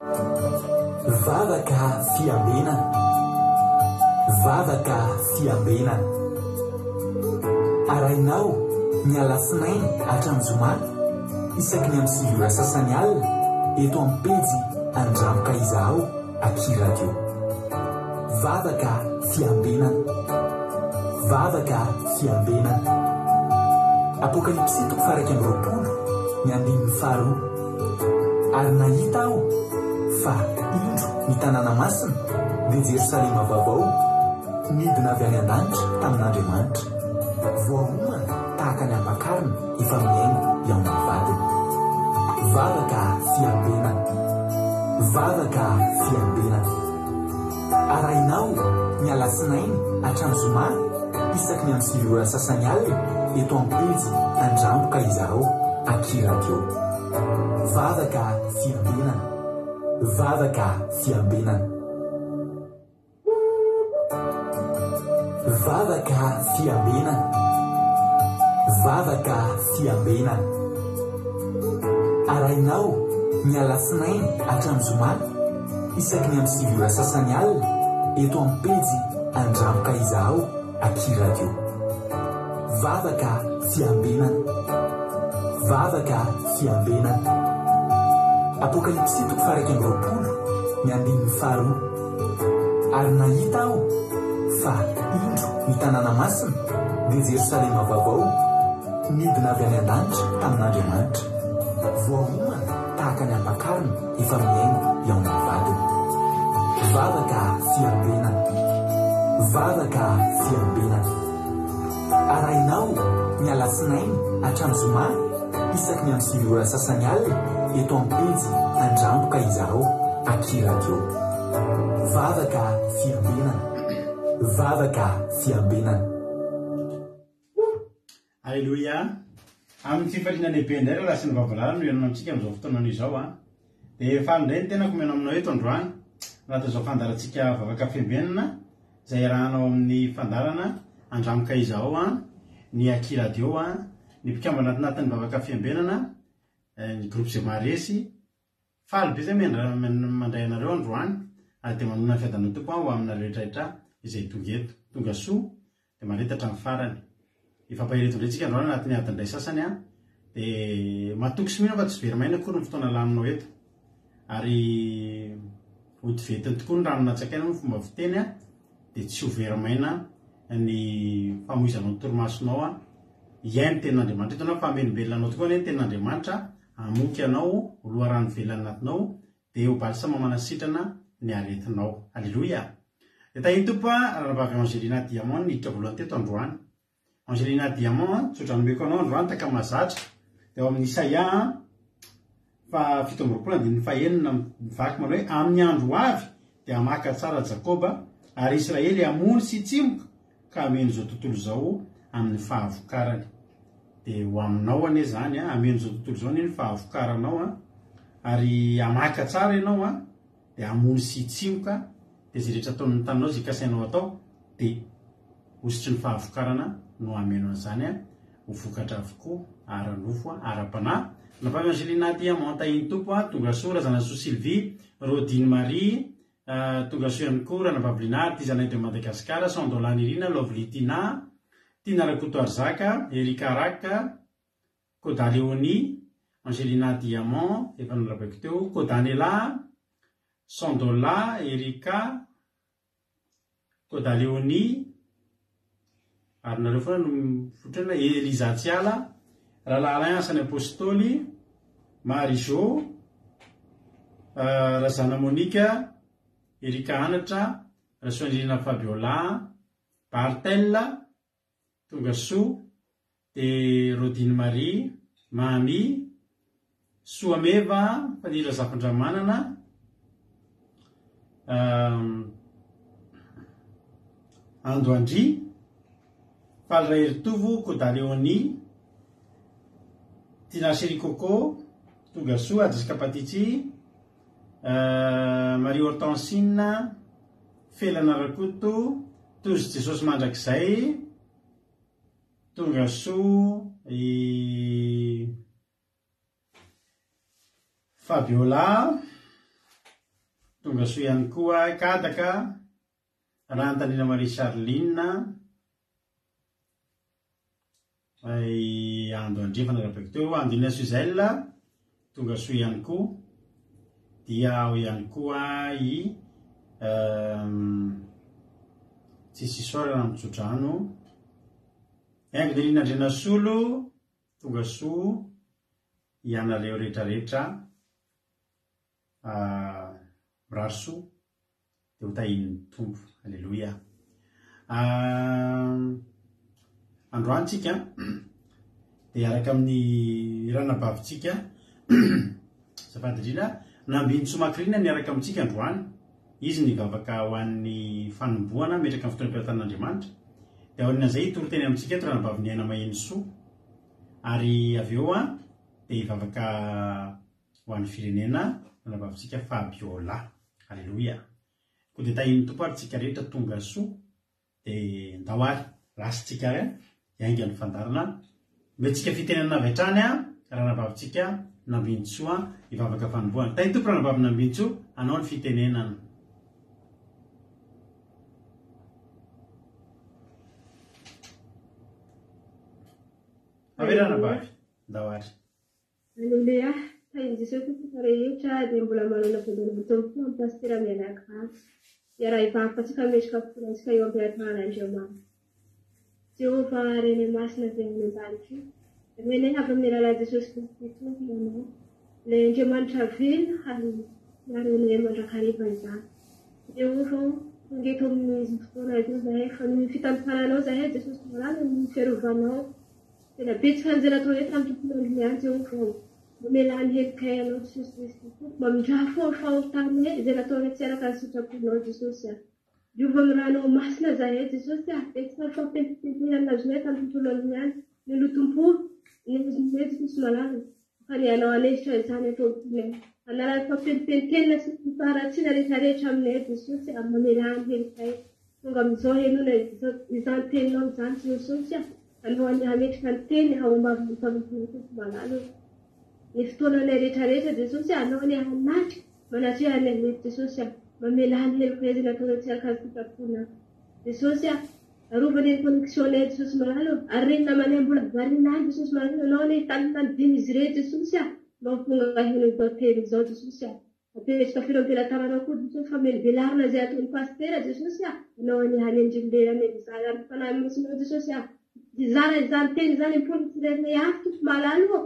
Vavaka fiambenana. Vavaka fiambenana. Arahinao ny alatsinainy hatramin'ny zoma isaky ny amin'ny 9 ora sasany alina eto amin'ny pejy Andramoka Izahao Aky Radio. Vavaka fiambenana. Vavaka fiambenana. Apokalypsy toko faha 21 ny andininy faharoa. Ary nahita aho fa, indro, ny tanàna masina, dia Jerosalema vaovao, nidina avy any an-danitra tamin'Andriamanitra, voaomana tahaka ny ampakarina efa mihaingo hihaona amin'ny vadiny. Vavaka fiambenana. Vavaka fiambenana. Arahinao ny alatsinainy hatramin'ny zoma isaky ny amin'ny 9 ora sasany alina eto amin'ny pejy Andramboka Izahao Aky Radio. Vavaka fiambenana. Vavaka fiambenana. Vavaka fiambenana. Vavaka fiambenana. Arahinao ny alatsinainy hatramin'ny zoma isaky ny amin'ny 9 ora sasany alina eto amin'ny pejy Andramoka Izahao Aky Radio. Vavaka fiambenana. Vavaka fiambenana. Apokalypsy toko faha 21 ny andininy faharoa. Ary nahita aho fa, indro, ny tanàna masina, dia Jerosalema vaovao, nidina avy any an-danitra tamin'Andriamanitra. Voaomana tahaka ny ampakarina efa mihaingo hihaona amin'ny vadiny. Vavaka fiambenana. Vavaka fiambenana. Arahinao ny alatsinainy hatramin'ny zoma isaky ny amin'ny 9 ora sasany alina eto amin'ny pejy Andramboka Izahao Aky Radio. Vavaka fiambenana. Vavaka fiambenana. Aleloia! Amin'ny fifaliana lehibe indray rahalahy sy ny vavalala no hihaonana amintsika amin'izao fotoana anio izao an! Dia faly indray ny tenako mihaona aminao eto androany, anatin'izao fandaharantsika vavaka fiambenana izay iarahana ao amin'ny fandaharana Andramoka Izahao an, ny Aky Radio an, ny mpikambana anatin'ny vavaka fiambenana, ny groupe izay maharesy, Faly be zay mandray anareo androany ary dia manonona ny fiadanan'ny Tompo aho ho aminareo rehetra rehetra izay tonga eto. Tonga soa dia mahareta hatramin'ny farany. Hifampahery eto indray tsika androany anatin'ny adiny iray sasany an. Dia matoky sy mino aho fa tsy very maina akory ny fotoana laninao eto. Ary hody ventiny tokoa ny rano natsakaina moa ny fomba fiteny an. Dia tsy ho very maina ny famoizanao ny torimasonao an. Hihaino ny tenin'Andriamanitra eto ianao fa hamelombelona anao tokoa anie ny tenin'Andriamanitra. Hamoky anao ho loharano velona anatinao, dia ho balsama manasitrana ny aretinao. Aleloia! Dia tahin'ny Tompo a, Ranabavy Angelina Diamond niditra voalohany teto androany. Angelina Diamond a, tsodrano omeko anao androany tahaka mahazatra, dia ao amin'ny Isaia a, faha 27 andininy fahenina mivaky manao hoe, Amin'ny andro ho avy dia hamaka tsara Jakoba, ary Israely hamono sy hitsimoka, ka hameno izao tontolo izao amin'ny fahavokarany. Dia ho aminao anie izany, hameno izao tontolo izao anie ny fahavokaranao, ary hamaka tsara ianao, dia hamono sy hitsimoka, dia izay rehetra ataon'ny taninao, izay kasainao atao, dia hosotry ny fahavokarana no hameno an'izany, ho vokatra avokoa, ara-nofo, ara-panahy. Anabavy Angelina Diamant, tahin'ny Tompo, tongasoa, Razanasoa Sylvie, Rodine Marie, Tonga soa ihany koa Ranabavy Lina, Artisanat de Madagascar, Sandola Nirina, Lovely Tina, Tina Rakotoarizaka, Erika Rack, Koda Léonie, Angelina Diamant, efa nolabaiko teo, Koda Nela, Sandola, Erika, Koda Léonie, ary nareo foana no mifotrana, Eliza Tsiala, Rahalahy Alain Asan'ny Apostoly, Marie Jo, Razana Monica, Erika Anatra, Rasoanirina Fabiola, Barthel, Tonga soa, dia Rodine Marie, Mamy, Soameva, Faniry Razafindramanana, Ando Andria, Faly Raheritovo, Koda Léonie, Tina Chérie Coco, Tonga soa, Jessica Patici, Marie Hortensine, Felana Rakoto, Tojo Jesosy Mandrakizay, Tonga soa i Fabiola. Tonga soa ihany koa Kadaka, Rahantanina Marie Charline, i Ando Andrefana raha teo, Andrina Suzelle, tonga soa ihany koa. Dia ao ihany koa i Tsisy isaorana Mitsodrano, Haingonirina Andrianasolo, tonga soa ianareo rehetrarehetra. Mirary soa dia ho tahian'ny Tompo. Aleloia. Androany tsika dia hiaraka amin'ny ranabavintsika azafady indrindra Nambinintsoa Macrina miaraka amintsika androany. Izy nivavaka ho an'ny fanombohana metraka ny fotoam-pitantanan'Andriamanitra. Dia aorian'izay hitory teny amintsika eto ranabavy Niaina Mahenisoa. Ary avy eo dia hivavaka ho an'ny firenena ranabavintsika Fabiola. Aleloia. Koa dia tahian'ny Tompo ary tsika rehetra tonga soa dia ndao ary lasintsika ary hiainga ny fandaharana. Omentsika fitenenana avy hatrany ranabavintsika Nambinintsoa hivavaka fanombohana. Tahian'ny Tompo ranabavy Nambinintsoa hanao ny fitenenana. Avy ranabavy, ndao ary. Aleloia! Tahin'i Jesosy isika rehetra dia mbola manana voalohany Tompo koa amin'ny Pasitera mianakavy. Hiaraha-hivavaka antsika hametraka fotoanantsika eo am-pelatanan'Andriamanitra. Jehovah Renay Masina izay any an-danitra io, Renay avy amin'ny alalan'i Jesosy Kristy Tompo Ianao, ilay Andriamanitra velona ary miaro anay mandrakariva izany. Jehovah ô, tonga eto amin'izao fotoana izao izahay fa noho ny fitantaranao izahay Jesosy malala noho ny fiarovanao Tena betsaka an'izay nataonay tamin'ny tontolo andro ihany Jehovah ô. Mamelà ny helokay Anao Jesosy Kristy Tompo. Mamindrà fo amin'ny fahotanay izay nataonay tsy araka ny sitraponao Jesosy a. Diovy amin'ny ranao masina zahay Jesosy a. Betsaka ny fampentipentehana nazonay tamin'ny tontolo andro ihany. Ny lotom-po, ny azonay Jesosy malala. Fa ny Anao hanenjika izany ato am-ponay. Hanala ny fampentipentenina sy ny faharatsiana rehetrarehetra aminay Jesosy a. Mamelà ny helokay. Tonga amin'izao henoina izany teninao izany Jesosy a. Anao anie hametraka ny teny ao am-bavan'ny mpanomponao Tompo malala o. Ny fotoananay rehetrarehetra Jesosy a. Anao anie hanatrika manatreha anay eto Jesosy a. Mamelà ny helokay izay nataonay tsy araka ny sitraponao Jesosy a. Arovany ny connexion-nay Jesosy malala o! Ary reny namanay mbola variana any Jesosy malala Anao anie hitalina ny din'izy ireny Jesosy a! Mba ho tonga heno izao teny izao Jesosy a! Apetraka feno am-pelatananao koa Jesosy fa melibelarina izay ataon'ny pasitera Jesosy a! Anao anie hanendry ny lelany izany amin'ny fanahy masinao Jesosy a! Hizara izany teny izany am-pon'ny tsirairay avy Tompo malala o!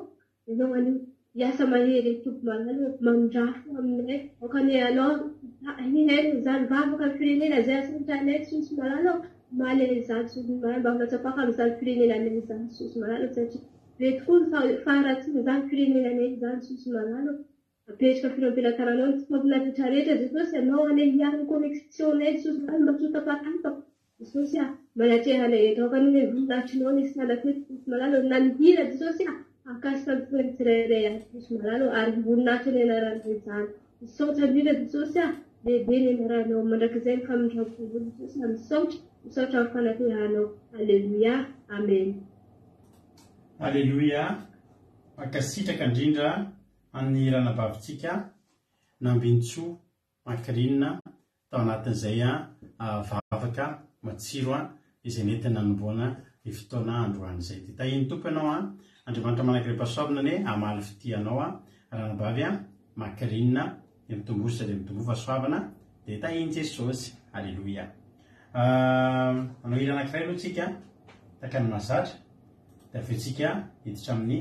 Ianao anie hiasa mahery eto Tompo malala ô, mandrafo aminay, aoka anie Ianao hihaino izany vavaka ny firenena izay asolotra anay Jesosy malala ô, hamaly an'izany Jesosy malala mba ho latsa-paka amin'izany firenenanay izany Jesosy malala ô, satria be tokoa ny faharatsian'izany firenenanay izany Jesosy malala ô. Apetraka feno am-pelatananao ny fitaovana rehetra rehetra Jesosy Ianao anie hiaro ny connexion-nay Jesosy malala mba tsy ho tapatapaka Jesosy ah manatreha anay eto aoka anie ny voninahitrinao ny sanako eto Jesosy malala ô na ny hira Jesosy ah hahakasika ny fon'ny tsirairay avy Jesosy malala ô ary voninahitra ny anaranao izany misaotra indrindra Jesosy ah lehibe ny anaranao mandrakizay ny famindram-ponao Jesosy ah misaotra misaotra amin'ny fanatrehanao Alléluia Amen. Alléluia Mankasitraka indrindra an'ny ranabavintsika Nambinintsoa Macrine tao anatin'izay vavaka matsiro izay nentiny nanombohana ny fotoana androany izay. Dia tahian'ny Tompo ianao an! Andriamanitra manankarem-pahasoavana anie hamaly fitia anao ranabavy Macrine, dia mitomboa sisa dia mitomboa fahasoavana, dia tahian'i Jesosy. Aleloia. Hanao hira anankiray aloha tsika, tahaka ny mahazatra. Dia avy eo tsika hiditra amin'ny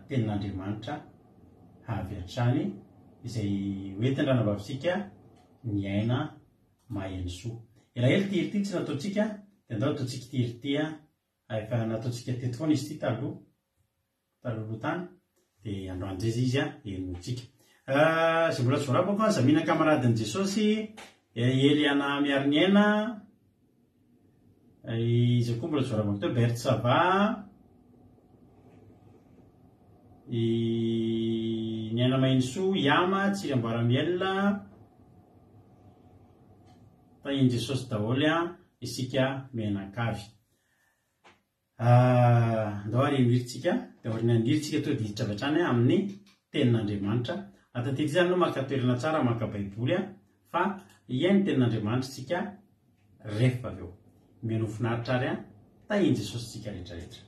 tenin'Andriamanitra avy hatrany izay hoentin'ny ranabavintsika ny aina maheno soa. Elaela ity hira ity tsy nataontsika dia andao ataontsika ity hira ity efa nataontsika teto foana izy ity taloha. Talohaloha tany dia androany indray izy izy dia henointsika. Izay mbola tsy voarabako an, Zamina kamaradin'i Jesosy, Eliana Miariniaina, iza koa mbola tsy voarabako teo, Berthe Sava, i Niaina Mahinisoa, Yama, Tsiry Amboaramiel, tahin'i Jesosy daholo an, isika mianakavy. Andao ary heniry tsika, dia aorian'ny heniry tsika tonga dia hiditra avy hatrany amin'ny tenin'Andriamanitra. Anatin'ity izany ianao maka toerana tsara maka baiboly a, fa hihaino ny tenin'Andriamanitra isika rehefa avy eo. Mihainoa finaritra ary a, tahin'i Jesosy isika rehetra rehetra.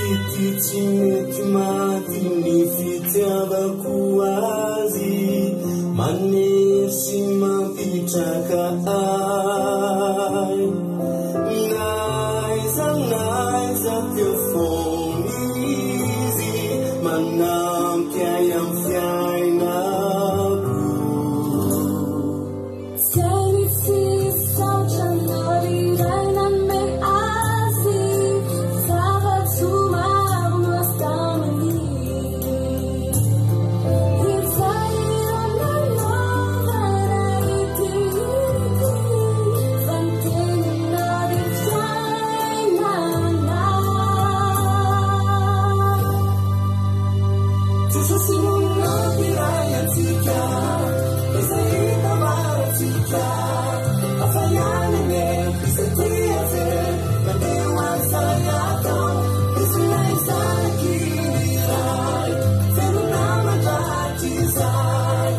Fitia tsy mety maty ny fitiavako azy, manery sy mampitraka ahy. N'aiza n'aiza teo foana izy, manampy ahy amin'ny fiainako. Tsy hay ny tsy hisaotra anao ry Ray nanome azy Zava-tsoa maro no azo taminy Izay no nanaovana ity ity Fa ny teninao dia fiainana Jesosy no nampiray antsika, izay hitambarantsika. Hafa ihany anie izay tia azy, mandeha ho an'izay atao. Izy ilay zanaky ny Ray, velona mandrakizay.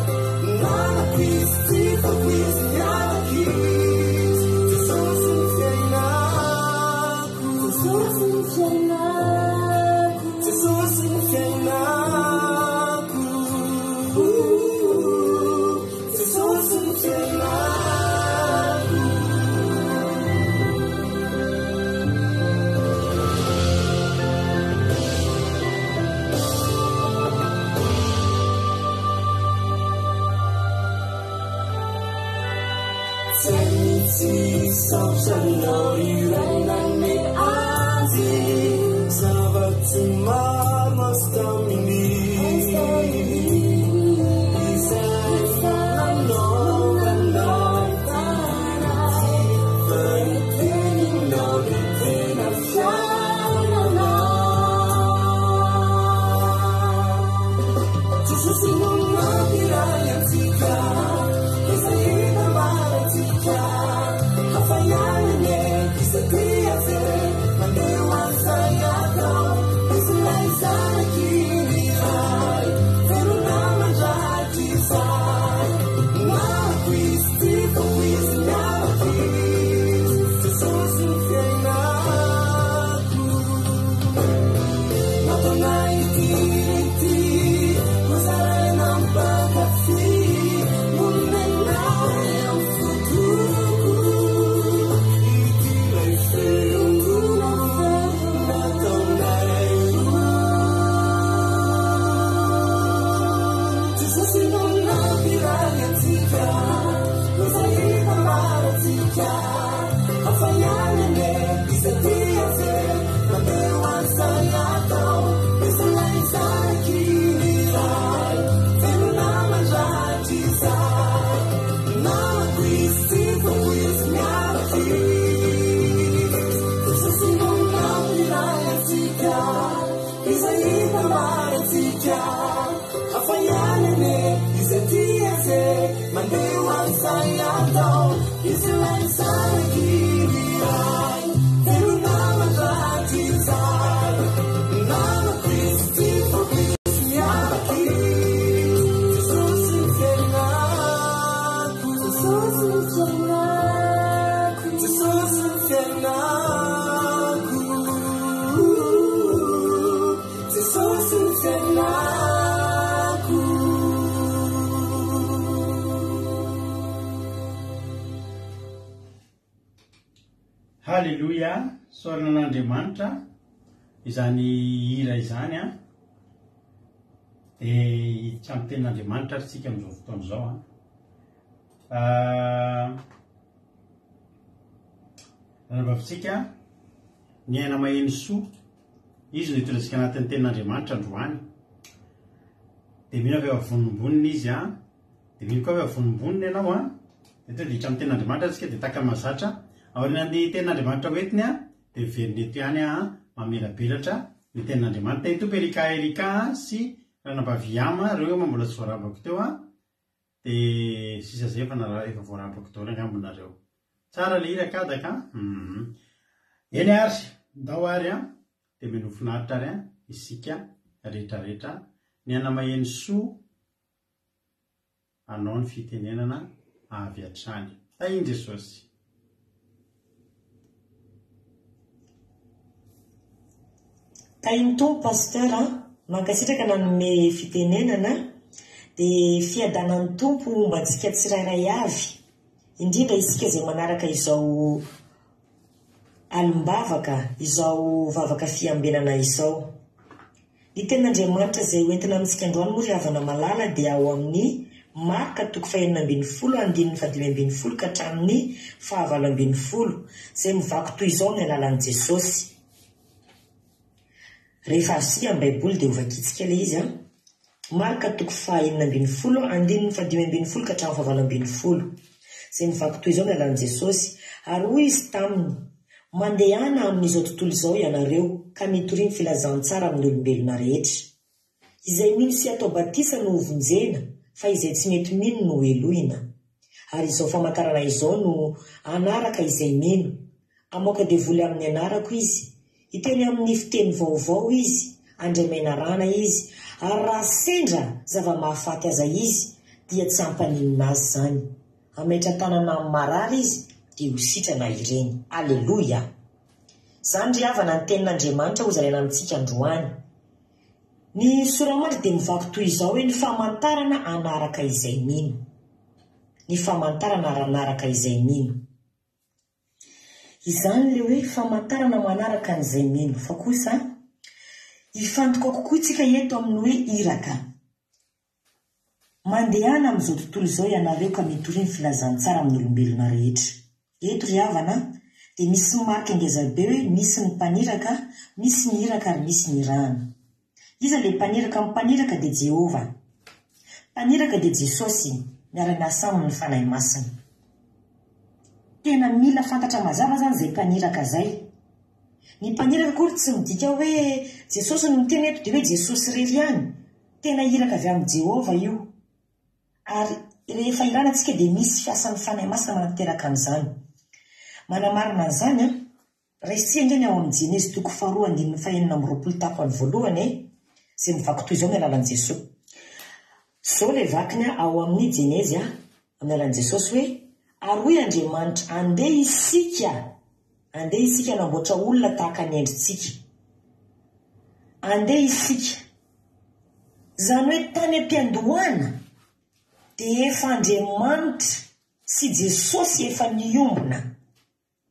Namako izy, tiako izy, miaraka izy. Jesosy no fiainako. Jesosy no fiainako. Jesosy no fiainako. Jesosy no fiainako. Tsy hay ny tsy hisaotra anao ry Ray nanome azy. Zava-tsoa maro no azo taminy. Izay nanaovanao fa ny teninao no tena fiainana. Jesosy no nampiray antsika, izay hitambarantsika. Hafa ihany anie izay tia azy, mandeha ho an'izay atao. Izy ilay zanaky ny Ray, velona mandrakizay. Namako izy, tiako izy, miaraka izy. Jesosy no fiainako. Nataonay ity ity, hozaraina mpankafy. Nomenay amin'ny fotoko. Ity ilay feoko, nataonay Jesosy no nampiray antsika, izay hitambarantsika. Hafa ihany anie izay tia azy, mandeha ho an'izay atao. Izy ilay zanaky ny Ray, velona mandrakizay. Namako izy, tiako izy, miaraka izy. Jesosy no nampiray antsika, izay hitambarantsika. Hafa ihany anie izay tia azy, mandeha ho an'izay atao. Izy ilay zanaky ny Ray, velona mandrakizay. Namako izy, tiako izy, miaraka izy. Jesosy no fiainako. Jesosy no fiainako. Jesosy no fiainako. Jesosy no fiainako. Haleloia, isaorana an'Andriamanitra izany hira izany an. Dia hiditra amin'ny tenin'Andriamanitra ary isika amin'izao fotoana izao an. Ranabavintsika, ny aina maheno soa, izy no hitondra antsika anatin'ny tenin'Andriamanitra androany. Dia mino avy eo vonombonina izy an. Dia mino koa avy eo vonombonina ianao an. Dia tonga dia hiditra amin'ny tenin'Andriamanitra isika dia tahaka ny mahazatra, aorianan'ny tenin'Andriamanitra ho entiny dia miverina eto ihany aho mamelabelatra ny tenin'Andriamanitra. Ity Tompo Erika Erika sy Ranabavy Yama, ireo angamba mbola tsy voarabako teo an, dia sisa izay efa nara- efa voarabako daholo angamba nareo. Tsara ilay hira kadaka an, hum. Eny ary, ndao ary an, dia mino ho finaritra ary an, isika rehetrarehetra, ny anamaheno soa anao ny fitenenana avy hatrany. Tahin'i Jesosy. Tahin'ny Tompo Pasteur a! Mankasitraka nanome fitenenana, dia fiadanan'ny Tompo homba antsika tsirairay avy, indrindra isika izay manaraka izao alim-bavaka, izao vavaka fiambenana izao. Ny tenin'Andriamanitra izay ho entina amintsika androany moa ry havana malala dia ao amin'ny Marka toko fahenina ambinifolo andininy fahadimy ambinifolo ka hatramin'ny fahavalo ambinifolo izay mivaky toy izao amin'ny alalan'i Jesosy. Rehefa azontsika ny Baiboly dia hovakintsika ilay izy an. Marka toko fahenina ambinifolo andininy fahadimy ambinifolo ka hatramin'ny fahavalo ambinifolo izay mivaky toy izao ny alalan'i Jesosy. Ary hoy izy taminy, Mandehana amin'izao tontolo izao ianareo ka mitoria ny filazantsara amin'ny olombelona rehetra. Izay mino sy atao batisa no hovonjena, fa izay tsy mety mino no hohelohina. Ary izao famantarana izao no hanaraka izay mino, Hamoaka devoly amin'ny anarako izy, hiteny amin'ny fiteny vaovao izy, handray menarana izy, ary raha sendra zava-mahafaty aza izy, dia tsy hampaninona azy izany. Hametra-tanana amin'ny marary izy, dia ho sitrana ireny. Aleloia! Izany ry havana ny tenin'Andriamanitra hozaraina amintsika androany. Ny sora-mandry dia mivaky toy izao hoe ny famantarana hanaraka izay mino. Ny famantarana hanaraka izay mino. Izany ilay hoe famantarana manaraka an'izay mino. Fa kosa, hifantoka kokoa isika eto amin'ny hoe iraka. Mandehana amin'izao tontolo izao ianareo ka mitoria ny filazantsara amin'ny olombelona rehetra. Eto ry havana dia misy marika ngezabe hoe misy ny mpaniraka, misy ny iraka ary misy ny irahana. Iza ilay mpaniraka? Ny mpaniraka dia Jehovah. Mpaniraka dia Jesosy, miara-miasa aminy ny Fanahy Masina. Tena mila fantatra mazava izany izay mpaniraka izay. Ny mpaniraka akory tsy midika hoe Jesosy no miteny eto dia hoe Jesosy irery ihany. Tena iraka avy amin'i Jehovah io. Ary rehefa irana tsika dia misy fiasan'ny Fanahy Masina manatanteraka an'izany. Manamarina an'izany an, raisintsika ange ny ao amin'ny Jenezy toko faharoa andininy fahenina amby roapolo tapany voalohany e, izay mivaky toy izao ny alalan'i Jesoa. Izao ilay vakiny ao amin'ny Jenezy amin'ny alalan'i Jesosy hoe, Ary hoy Andriamanitra, andeha isika, andeha isika hanamboatra olona tahaka ny endritsika. Andeha isika. Izany hoe tany am-piandohana dia efa Andriamanitra sy Jesosy efa niombona.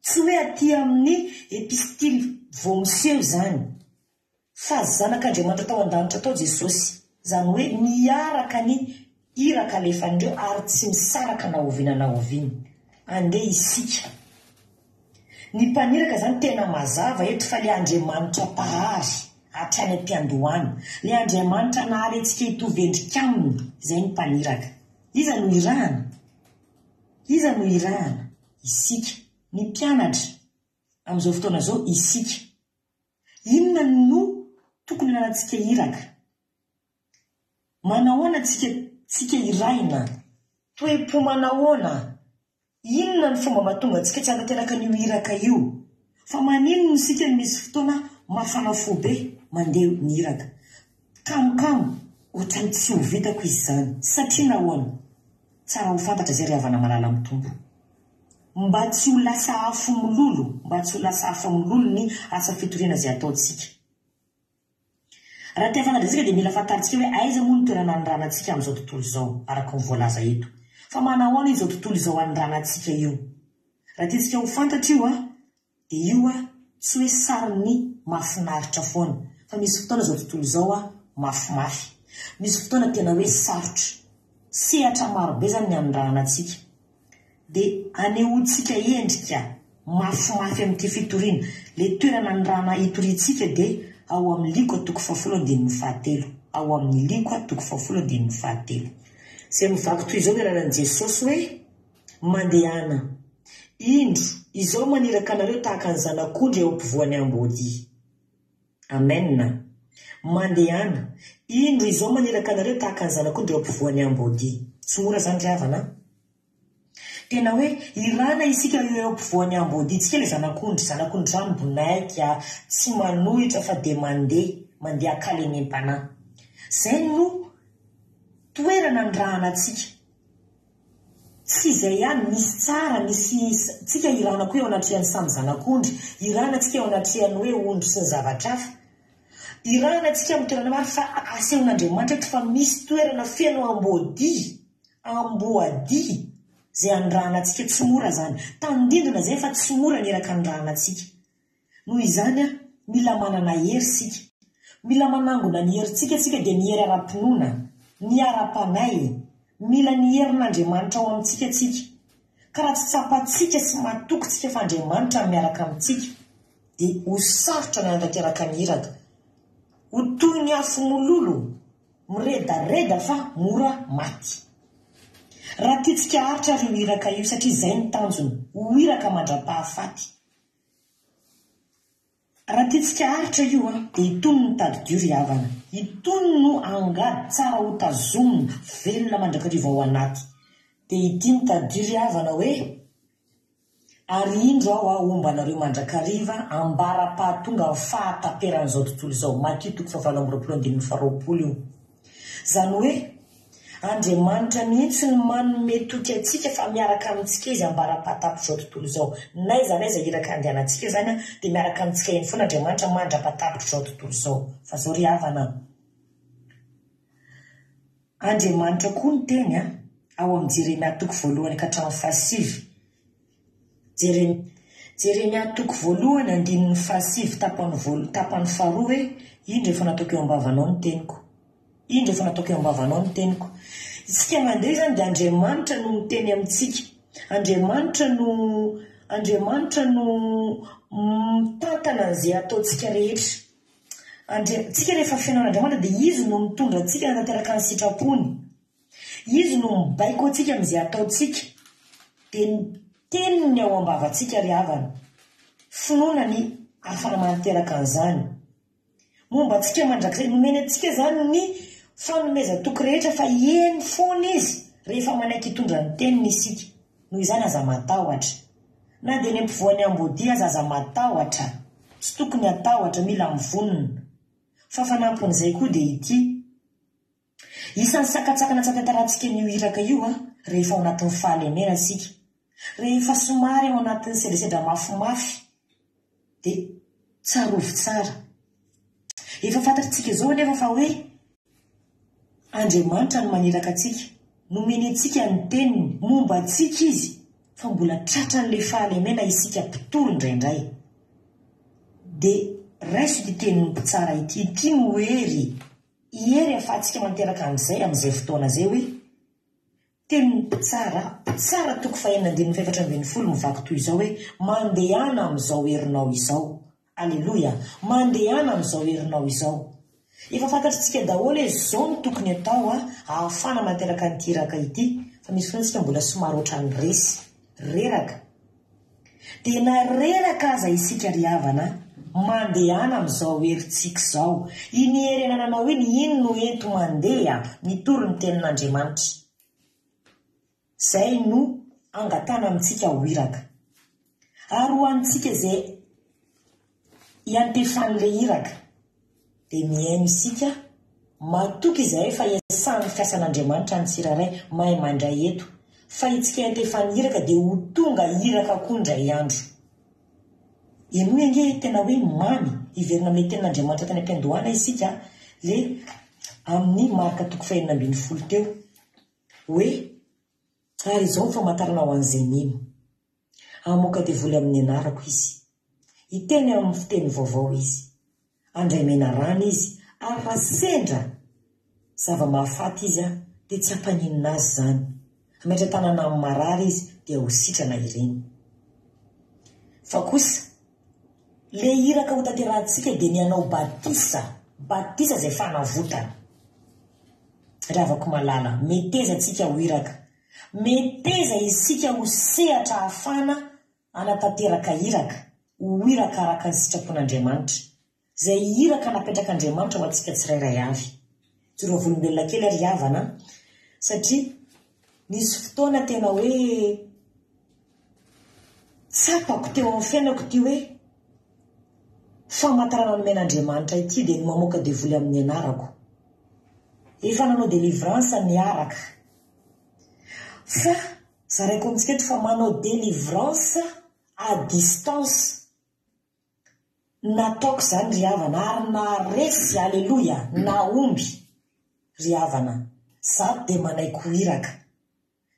Tsy hoe aty amin'ny epistily vao miseho izany. Fa Zanak'Andriamanitra tao an-danitra tao Jesosy. Izany hoe miaraka ny iraka alefan'ireo ary tsy misaraka na oviana na oviana. Andeha isika. Ny mpaniraka izany tena mazava eto fa ilay Andriamanitra Mpahary hatrany am-piandohana. Ilay Andriamanitra nahary antsika hitovy endrika Aminy, izay ny mpaniraka. Iza no irahana? Iza no irahana? Isika. Ny mpianatra. Amin'izao fotoana izao, isika. Inona no tokony hananantsika iraka? Manahoana tsika tsika irahina? Toe-po manahoana? Inona ny fomba mahatonga antsika tsy hanatanteraka an'io iraka io? Fa maninona isika no misy fotoana mafana fo be mandeha ny iraka? Kamokamo, ohatran'ny tsy ho vitako izy izany. Satria nahoana? Tsara ho fantatra izay ry havana malala amin'ny Tompo. Mba tsy ho lasa afo mololo, mba tsy ho lasa afo mololo ny asa fitoriana izay ataontsika. Raha te hahafantatra antsika dia mila fantarintsika hoe aiza moa ny toerana anirana antsika amin'izao tontolo izao, araka ny voalaza eto. Fa manahoana izao tontolo izao anirana antsika io? Raha tiantsika ho fantatra io dia io tsy hoe sarin'ny mahafinaritra foana, fa misy fotoana izao tontolo izao mafimafy. Misy fotoana tena hoe sarotra. Sehatra marobe izany ny anirahana antsika. Dia anehoantsika endrika mafimafy amin'ity fitoriana. Ilay toerana anirahana hitoriantsika dia ao amin'ny Lioka toko fahafolo andininy fahatelo. Ao amin'ny Lioka toko fahafolo andininy fahatelo. Izay mivaky toy izao ny alalan'i Jesosy hoe. Mandehana. Indro, Izaho maniraka anareo tahaka ny zanak'ondry eo ampovoan'ny amboadia. Amen. Mandehana. Indro, Izaho maniraka anareo tahaka ny zanak'ondry eo ampovoan'ny amboadia. Tsy mora izany ry havana a. Tena hoe irana isika eo ampovoan'ny amboadia-tsika ilay zanak'ondry, zanak'ondry izany bonaika, tsy manohitra fa dia mandeha, mandeha an-kalemem-panahy. Izay no toerana anirahana antsika. Tsy izay ihany, misy tsara, misy, tsika irana koa eo anatrehan'ny samy zanak'ondry, irana tsika eo anatrehan'ny hoe ondry sy ny zavatra hafa. Irana tsika amin'ny toerana maro fa asehon'Andriamanitra eto fa misy toerana feno amboadia. Amboadia izay anirahana antsika, tsy mora izany. Tandindona izay fa tsy mora ny iraka anirahana antsika. Noho izany, mila manana hery isika. Mila manangona ny herintsika isika dia ny hery ara-pinoana, ny ara-panahy. Mila ny herin'Andriamanitra ao amintsika isika. Ka raha tsy tsapantsika sy matoky tsika fa Andriamanitra no miaraka amintsika dia ho sarotra ny hanatanteraka ny iraka. Ho toy ny afo mololo. Miredareda fa mora maty. Raha tiantsika haharitra ary io iraka io satria izay no tanjona, ho iraka mandra-pahafaty. Raha tiantsika haharitra io an, dia itony no tadidio ry havana. Itony no angady tsara ho tazomina, velona mandrakariva ao anaty. Dia ity no tadidio ry havana hoe. Ary indro Aho homba anareo mandrakariva ambara-pahatonga ny fahataperan'izao tontolo izao. Matio toko fahavalo amby 20 andininy faharoapolo io. Izany hoe, Andriamanitra mihitsy no manome toky antsika fa miaraka amintsika Izy ambara-pahatapitr'izao tontolo izao. N'aiza n'aiza iraka andehanantsika izany dia miaraka amintsika eny foana Andriamanitra mandra-pahatapitr'izao tontolo izao. Fa izao ry havana an! Andriamanitra koa niteny an, ao amin'ny Jeremia toko voalohany ka hatramin'ny fahasivy. Jeremia, Jeremia toko voalohany andininy fahasivy tapany voalo, tapany faharoa hoe, Indro efa nataoko eo am-bavanao ny teniko. Indro efa nataoko eo am-bavanao ny teniko. Isika mandeha izany dia Andriamanitra no miteny amintsika. Andriamanitra no, Andriamanitra no mitantana an'izay ataontsika rehetra. Andria, tsika rehefa feno an'Andriamanitra dia Izy no mitondra antsika hanatanteraka ny sitrapony. Izy no mibaiko antsika amin'izay ataontsika. Dia ny teniny ao am-bavantsika ry havana. Finoana ny ahafahana manatanteraka an'izany. Momba antsika mandrakizay. Nomeny antsika izany ny fanomezan-toky rehetra fa eny foana Izy rehefa manaiky hitondra ny teniny isika. Noho izany aza matahotra. Na dia eny ampovoan'ny amboadia aza aza matahotra. Tsy tokony hatahotra, mila mivonona. Fa fanampin'izay koa dia ity. Isan'ny sakantsakana tsy ahatantarantsika an'io iraka io rehefa ao anatin'ny fahalemena isika. Rehefa somary ao anatin'ny sedrasedra mafimafy dia tsarovy tsara. Efa fantatr'tsika izao anefa fa hoe Andriamanitra no maniraka antsika, nomeny antsika ny teniny, momba antsika Izy, fa mbola tratran'ilay fahalemena isika mpitory indraindray. Dia raiso ity tenin'ny mpitsara ity, ity no hery, hery ahafahantsika manteraka an'izay amin'izay fotoana izay hoe, Tenin'ny Mpitsara, Mpitsara toko fahenina andininy fahefatra ambin'ny folo mivaky toy izao hoe, Mandehana amin'izao herinao izao. Aleloia! Mandehana amin'izao herinao izao. Efa fantatr'tsika daholo hoe izao no tokony atao ahafahana manateraka an'ity iraka ity, fa misy fotoana isika mbola somary ohatran'ny resy, reraka. Dia na reraka aza isika ry havana, mandehana amin'izao herintsika izao. Iny hery anananao iny, iny no ento mandeha mitory ny tenin'Andriamanitra. Izay no angatahana amintsika ho iraka. Ary ho antsika izay iantefan'ilay iraka, dia mihaino isika, matoky izahay fa iasan'ny fiasan'Andriamanitra ny tsirairay mahay mandray eto, fa itsika iantefan'ny iraka dia ho tonga iraka koa indray andro. Henoy ange tena hoe mamy, hiverina amin'ilay tenin'Andriamanitra tany am-piandohana isika, ilay amin'ny Marka toko fahenina ambin'ny folo teo, hoe, Ary izao ny famantarana ho an'izay mino. Hamoaka devoly amin'ny anarako izy. Hiteny amin'ny fiteny vaovao izy. Handray menarana izy, ary raha sendra zava-mahafaty izy, dia tsy hampaninona azy izany. Hametra-tanana amin'ny marary izy, dia ho sitrana ireny. Fa kosa, ilay iraka hotanterahantsika dia ny hanao batisa, batisa izay fanavotana. Ry havako malala, meteza antsika ho iraka. Meteza isika ho sehatra hahafahana hanatanteraka iraka, ho iraka araka ny sitrapon'Andriamanitra. Izay iraka napetrak'Andriamanitra ho antsika tsirairay avy. Mijoro vavolombelona kely aho ry havana an, satria nisy fotoana tena hoe tsapako teo amin'ny fiainako ity hoe famantarana nomen'Andriamanitra ity dia ny mamoaka devoly amin'ny anarako. Efa nanao délivrance niaraka. Fa zaraiko amintsika eto fa manao délivrance à distance. Nataoko izany ry havana ary naharesy, aleloia, nahomby ry havana. Izaho dia manaiky ho iraka.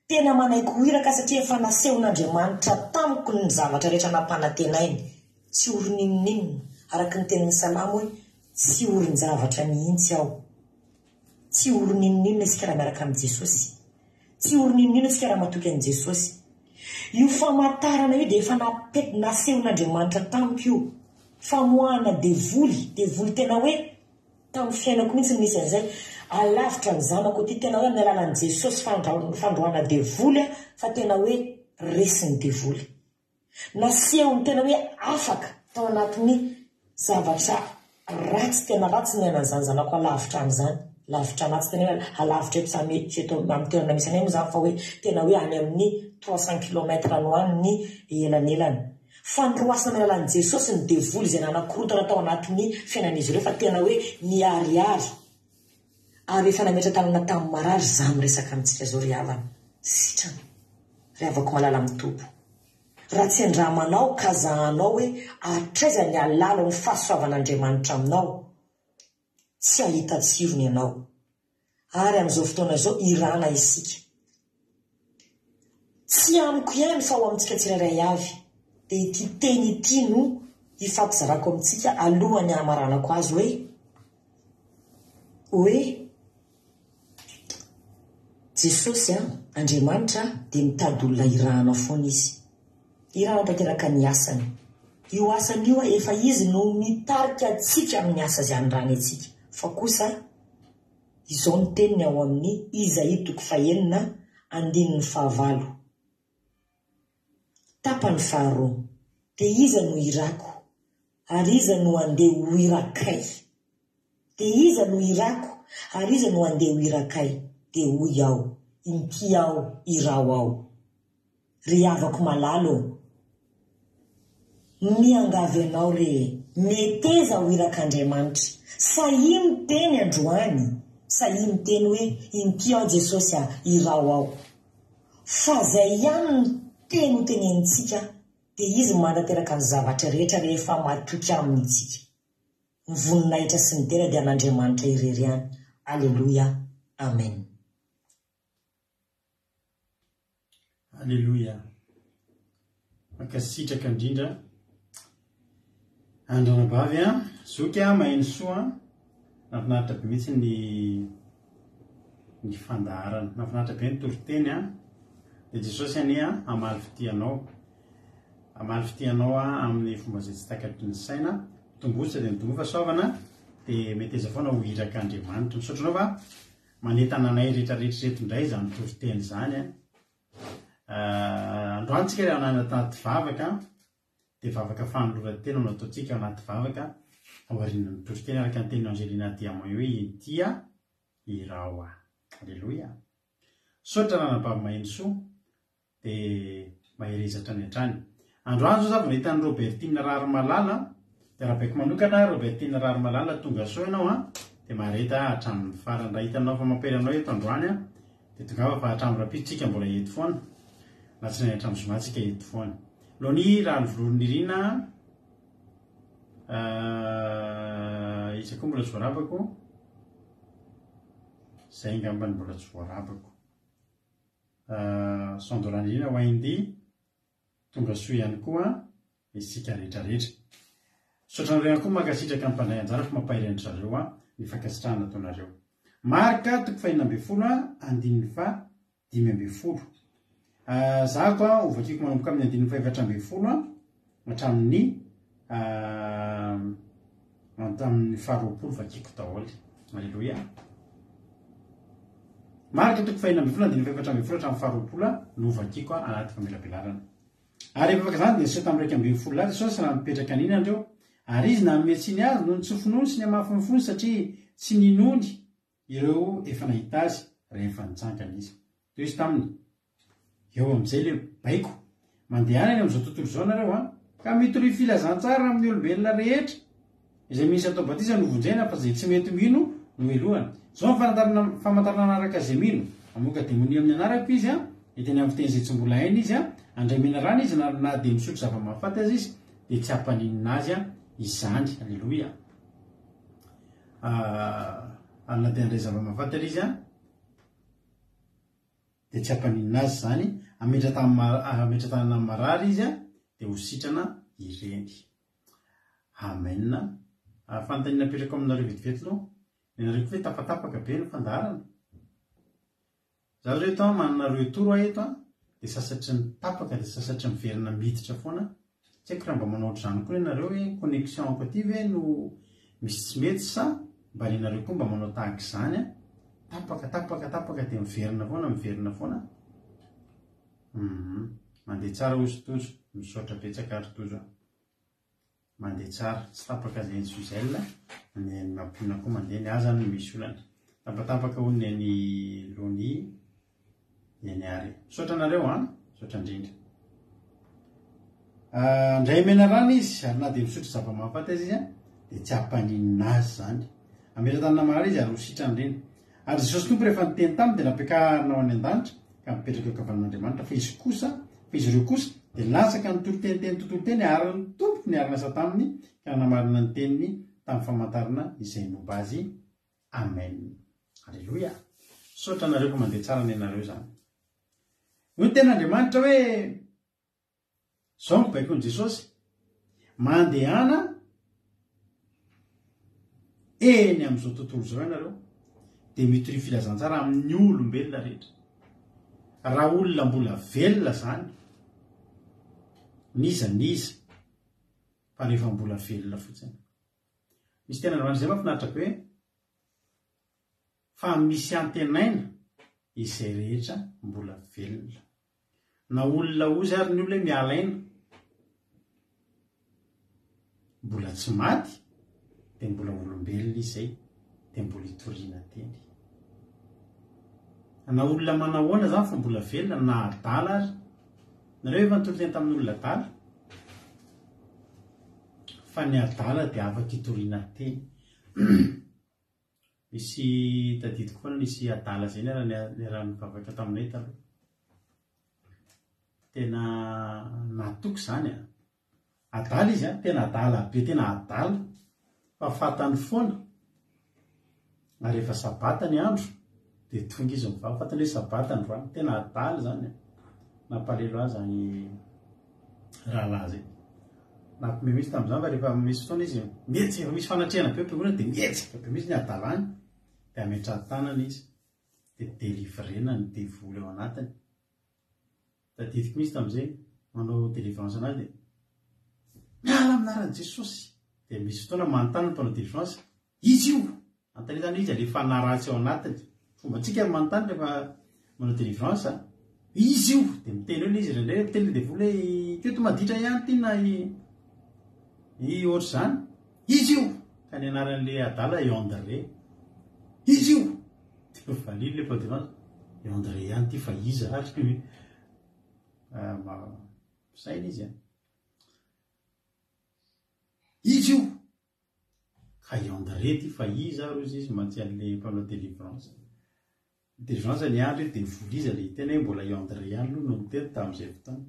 Tena manaiky ho iraka satria efa nasehon'Andriamanitra tamiko ny zavatra rehetra nampanantenainy. Tsy ory n'inon'inona, araka ny tenin'ny Salamo hoe, Tsy orin-javatra mihitsy aho. Tsy ory n'inon'inona isika raha miaraka amin'i Jesosy. Tsy ory n'inon'inona isika raha matoky an'i Jesosy. Io famantarana io dia efa nasehon'Andriamanitra tamiko io. Famoahana devoly, devoly tena hoe tamin'ny fiainako mihitsy no nisy an'izay. Alavitra ny zanako ity, tena hoe amin'ny alalan'i Jesosy fandroahana devoly aho fa tena hoe resin'ny devoly. Nasehony tena hoe afaka tao anatin'ny zavatra ratsy tena ratsy ny niainan'izany zanako alavitra any izany, lavitra anah, tsy tena hoe alavitra eto samy eto amin'ny toerana misy anay moa izany fa hoe tena hoe any amin'ny 300 kilomètre any ho any ny elanelany. Fandroasana amin'ny alalan'i Jesosy ny devoly izay nanakorontana tao anatin'ny fiainan'izy ireo fa tena hoe niharihary ary efa nametra-tanana tamin'ny marary izaho miresaka amintsika izao ry havana. Sitrana ry havako malala amin'ny Tompo. Raha tsy andramanao ka zahanao hoe hatraiza ny halalin'ny fahasoavan'Andriamanitra aminao, tsy hahita tsirony ianao. Ary amin'izao fotoana izao irana isika. Tsy amiko ihany fa ho amintsika tsirairay avy. Dia ity teny ity no hifampizarako amintsika alohan'ny hamaranako azy hoe, hoe, Jesosy an, Andriamanitra dia mitady olona hirahana foana Izy. Hirahana tanteraka ny asany. Io asany io efa Izy no mitarika antsika amin'ny asa izay anirahany antsika. Fa kosa, izao ny teniny ao amin'ny Izaia toko fahenina andininy fahavalo, tapany faharoa, Dia iza no hirako, ary iza no handeha ho irakay? Dia iza no irako, ary iza no handeha ho irakay? Dia hoy aho, Inty aho, iraho aho. Ry havako malala ô, miangavy anao re e, meteza ho irak'Andriamanitra. Sahia miteny androany, sahia miteny hoe, Inty aho Jesosy a, iraho aho. Fa izay ihany no teny ho tenenintsika, dia Izy manatanteraka ny zavatra rehetra rehefa matoky Aminy isika. Ny voninahitra sy ny dera dia an'Andriamanitra irery ihany. Aleloia. Amen. Aleloia. Mankasitraka indrindra. Andranabavy a, zoky a, maheno soa. Nahafinaritra be mihitsy ny ny fandaharana. Nahafinaritra be ny toriteny a. Dia Jesosy anie a, hamaly fitia anao. Hamaly fitia anao aho amin'ny fomba izay tsy takatry ny saina. Mitomboa dia mitomboa fahasoavana dia meteza foana ho irak'Andriamanitra. Misaotra anao fa manentana anay rehetra rehetra ireto indray izany toriteny izany. Ah, androany tsika raha anaty vavaka dia vavaka fanoloran-tena no ataontsika ao anaty vavaka aorian'ny toriteny araka ny tenin'i Angelina Diamant hoe intia iraho aho. Aleloia. Misaotra ranabavy Mahenosoa. Dia mahereza hatrany hatrany. Androany zao za vao nahita an'i Robertine Raharimalala an! Dia arahabaiko manokana Robertine Raharimalala tonga soa ianao an! Dia mahareta hatramin'ny farany. Raha hitanao fa mampiely anao eto androany an! Dia tongava fa hatramin'ny rahampitso tsika mbola eto foana. Alatsinainy hatramin'ny zoma tsika eto foana. Loni Rahalvolonirina an! Iza koa mbola tsy voarabako? Zay angambany mbola tsy voarabako. Sandoranirina ho Indy, tonga soa ihany koa isika rehetra rehetra. Misaotra anareo ihany koa mankasitraka ny mpandray anjara fa mampahery an-dry zareo ny fankasitrahana ataonareo. Marka toko fahenina ambin'ny andininy faha 15. Zahako ho vakiko manomboka amin'ny andininy fahefatra ambin'ny hatramin'ny Hatramin'ny faharoapolo vakiko daholo. Aleloia. Marka toko faha-16 andininy faha-14 hatramin'ny faha-20 no hovakiko anaty famelabelarana. Ary rehefa afaka izany dia niseho tamin'ny 11 lahy Jesosy raha nipetraka nihinana ireo. Ary izy nanome tsiny azy noho ny tsy finoany sy ny hamafin'ny fony satria tsy ninoany ireo efa nahita azy rehefa nitsangana izy. Toy izy taminy, Eo amin'izay ilay baiko. Mandehana eny amin'izao tontolo izao nareo an! Ka mitoria filazantsara amin'ny olombelona rehetra. Izay misy atao batisa no vonjena fa izay tsy mety mino no helohana. Izao ny famantarana famantarana hanaraka izay mino, hamoaka demonia amin'ny anarako izy an, hiteny amin'ny fiteny izay tsy mbola hainy izy an, handray menarana izy na na dia misotro zava-mahafaty aza izy dia tsy hampaninona azy an izany. Aleloia. Ah, na dia handray zava-mahafaty ary izy an, dia tsy hampaninona azy izany, hametra-tanana amin'ny marary izy dia ho sitrana ireny. Amen. Fanontaniana apetrako aminareo vetivety aloha, ianareo koa ve tapatapaka be ny fandaharana? Za zao eto an, manana retour aho eto an, dia sasatry ny tapaka dia sasatry ny miverina miditra foana, tsy haiko raha mba manao ohatr'izany koa ianareo hoe connexion-ko aty ve no misy tsy mety sa mba renareo koa mba manao tahaka izany an, tapaka tapaka tapaka dia miverina foana miverina foana. Hum, mandeha tsara hozy Tojo, misaotra betsaka ary Tojo a. Mandeha tsara, tsy tapaka izay ny Suzelle, ny an'i Mampionona koa mandeha, ny ahy izany no misy olana. Tapatapaka hono ny an'i Lonie, ny an'i Ary. Misaotra anareo an, misaotra indrindra. Handray menarana izy, ary na dia misotro zava-mahafaty aza izy, dia tsy hampaninona azy izany. Hametra tanana marary izy ary ho sitrany ireny. Ary Jesosy Tompo rehefa niteny taminy dia nampiakarina ho any an-danitra ka mipetraka eo ankavanan'Andriamanitra, fa izy kosa, fa izy ireo kosa dia latsaka nitory teny teny tontolo teny ary ny Tompo niara-niasa taminy ka nanamarina ny teniny tamin'ny famantarana izay nomba azy. Amen. Aleloia. Misaotra anareo fa mandeha tsara ny anareo izany. Hoy ny tenin'Andriamanitra hoe. Izao no baikon'i Jesosy, Mandehana eny amin'izao tontolo izao ianareo, dia mitoria filazantsara amin'ny olombelona rehetra. Raha olona mbola velona izany, n'iza n'iza, fa rehefa mbola velona fotsiny. Misy teny androany izay mahafinaritra be hoe, fa misy antenaina izay rehetra mbola velona. Na olona ozy ary ny olona hoe miala aina, mbola tsy maty dia mbola olombelona izy zay dia mbola itoriana teny. Na olona manahoana zany fa mbola velona na adala ary. Nareo efa nitory teny tamin'ny olona adala? Fa ny adala dia afaka itoriana teny. Misy tadidiko foana nisy adala zay niara-nivavaka taminay taloha. Tena natoky izany an. Adala izy an, tena adala be, tena adala. Fa fantany foana. Ary rehefa sabata ny andro dia tonga izy mivavaka. Fantany hoe sabata androany. Tena adala izany an. Nampalahelo ahy izany rahalahy izay. Nampiomehy mihitsy tamin'izany fa rehefa misy fotoana izy mihetsika, rehefa misy fanatrehana be eo am-piangonana dia mihetsika be mihitsy ny hadalany, dia ametrahan-tanana izy, dia delivrena ny devoly ao anatiny. Tadidiko mihitsy tamin'izay, manao délivrance anazy dia miala amin'ny anaran'i Jesosy! Dia misy fotoana manontany ny mpanao délivrance, izy io! Anontania izany hoe iza le fanahy ratsy ao anatiny. Fombantsika ny manontany rehefa manao délivrance a. Izy io! Dia miteny eo le izy indraindray, miteny le devoly hoe i Koto maditra ihany ity na i i ohatr'izany. Izy io! Ka ny anaran'le adala i André. Izy io! Dia valiany le mpanao délivrance, i André ihany ity fa iza ary? Misaina izy an. Izy io! Ka i André ty fa iza ary ozy izy mantsy anle mpanao délivrance. Délivrance ny andry dia vola iza le hiteny hoe mbola i André ihany aloha no niteny tamin'izay fotoana.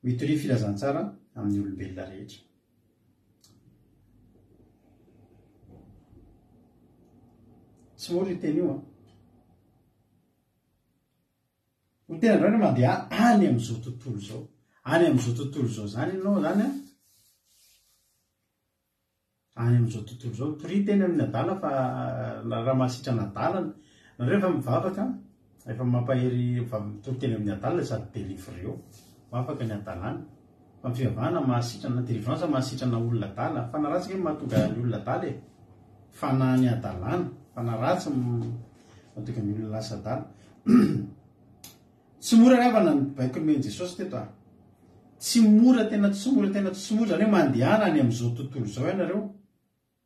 Mitoria filazantsara amin'ny olombelona rehetra. Tsy mora io teny io an. Ho tena androany hoe mandeha any amin'izao tontolo izao. Any amin'izao tontolo izao izany ianao izany an. Any amin'izao tontolo izao. Toria teny amin'ny adala fa raha mahasitrana adala, nareo efa mivavaka, efa mampahery mitory teny amin'ny adala sady delivreo. Mafaka ny adalana. Fa ny fivavahana mahasitrana, délivrance mahasitrana olona adala. Fanahy ratsy ange mahatonga ny olona adala e. Fanahy ny hadalana, fanahy ratsy mahatonga ny olona lasa adala. Tsy mora ry havana ny baiko nomen'i Jesosy teto a. Tsy mora tena tsy mora tena tsy mora izany hoe mandehana any amin'izao tontolo izao ianareo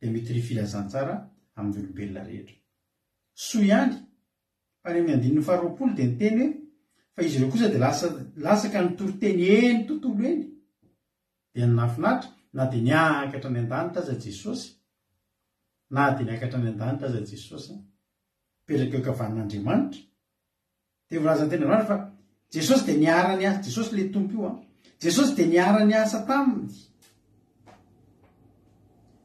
dia mitoria filazantsara amin'ny olombelona rehetra. Soa ihany fa any amin'ny andininy faharoapolo dia niteny hoe fa izy ireo kosa dia lasa lasa ka nitory teny eny tontolo eny. Dia ny nahafinaritra, na dia niakatra any an-danitra aza Jesosy, na dia niakatra any an-danitra aza Jesosy, mipetraka eo ankavanan'Andriamanitra, dia voalaza ny tenin'Andriamanitra fa Jesosy dia niara-niasa, Jesosy ilay Tompo io an, Jesosy dia niara-niasa taminy.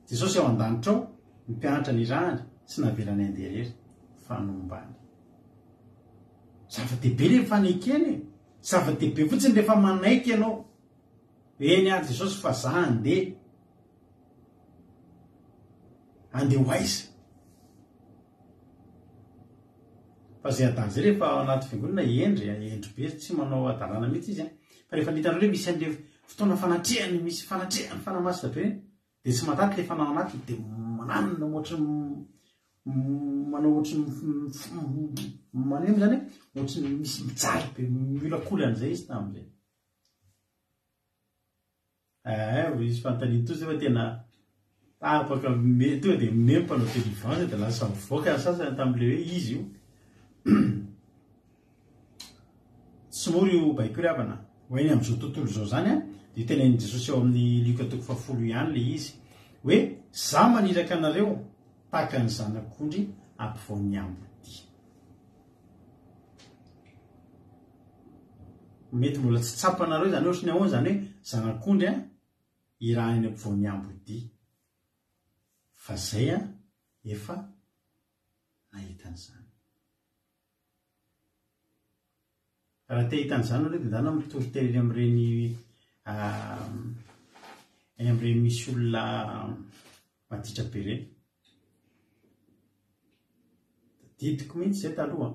Jesosy ao an-danitra ao, ny mpianatra nirahany, tsy navelany handeha irery, fa nombany. Zava-dehibe ilay fanekena e! Zava-dehibe fotsiny rehefa manaiky ianao. Eny ary Jesosy fa za andeha. Andeha ho aiza? Fa zay adala zay rehefa ao anaty fiangonana hendry a, hendry be tsy manao hadalana mihitsy izy a. Fa rehefa hitanao hoe misy an'le fotoana fanatrehany, misy fanatrehany fanahy masina be dia tsy mahataty le fanahy ao anatiny dia mananona ohatry ny manao ohatry ny maneno zany e, ohatry ny misy mijaly be miolakolana zay izy tamin'izay. Eeh misy fanontaniana toa zay fa tena tapaka me tonga dia me mpanao délivrance dia lasa mivoaka ny sasany tamin'ilay hoe izy io. Tsy mora io baiko io ry havana. Ho eny amin'izao tontolo izao izany an, dia tenenin'i Jesosy ao amin'ny Lioka toko fahafolo ihany ilay izy hoe za maniraka anareo tahaka ny zanak'ondry ampovoan'ny ambodia. Mety mbola tsy tsapanareo izany hoe ohatry ny ahoana izany hoe zanak'ondry an, irahina eny ampovoan'ny ambodia. Fa zay an, efa nahita an'izany. Raha te hahita an'izany nareo dia ndana mitory teny eny amin'ireny eny amin'ireny misy olona maditra be ireny. Tadidiko mihitsy zay taloha,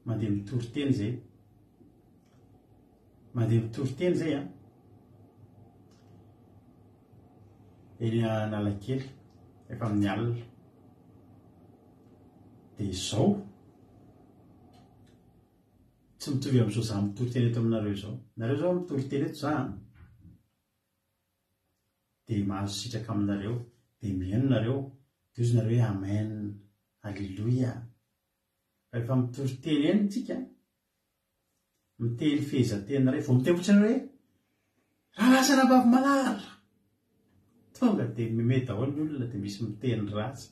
mandeha mitory teny zay, mandeha mitory teny zay an, eny Analakely, efa amin'ny alina, dia izao, tsy mitovy amin'izao za mitory teny eto aminareo izao, nareo zao mitory teny eto za an, dia mahazo sitraka aminareo, dia mihaino nareo, dia hozy nareo hoe Amen, Aleloia. Fa rehefa mitory teny eny tsika, miteny fehezanteny iray, vao miteny fotsiny hoe Rahalahy sy anabavy malala! Tonga dia mime daholo ny olona dia misy miteny ratsy.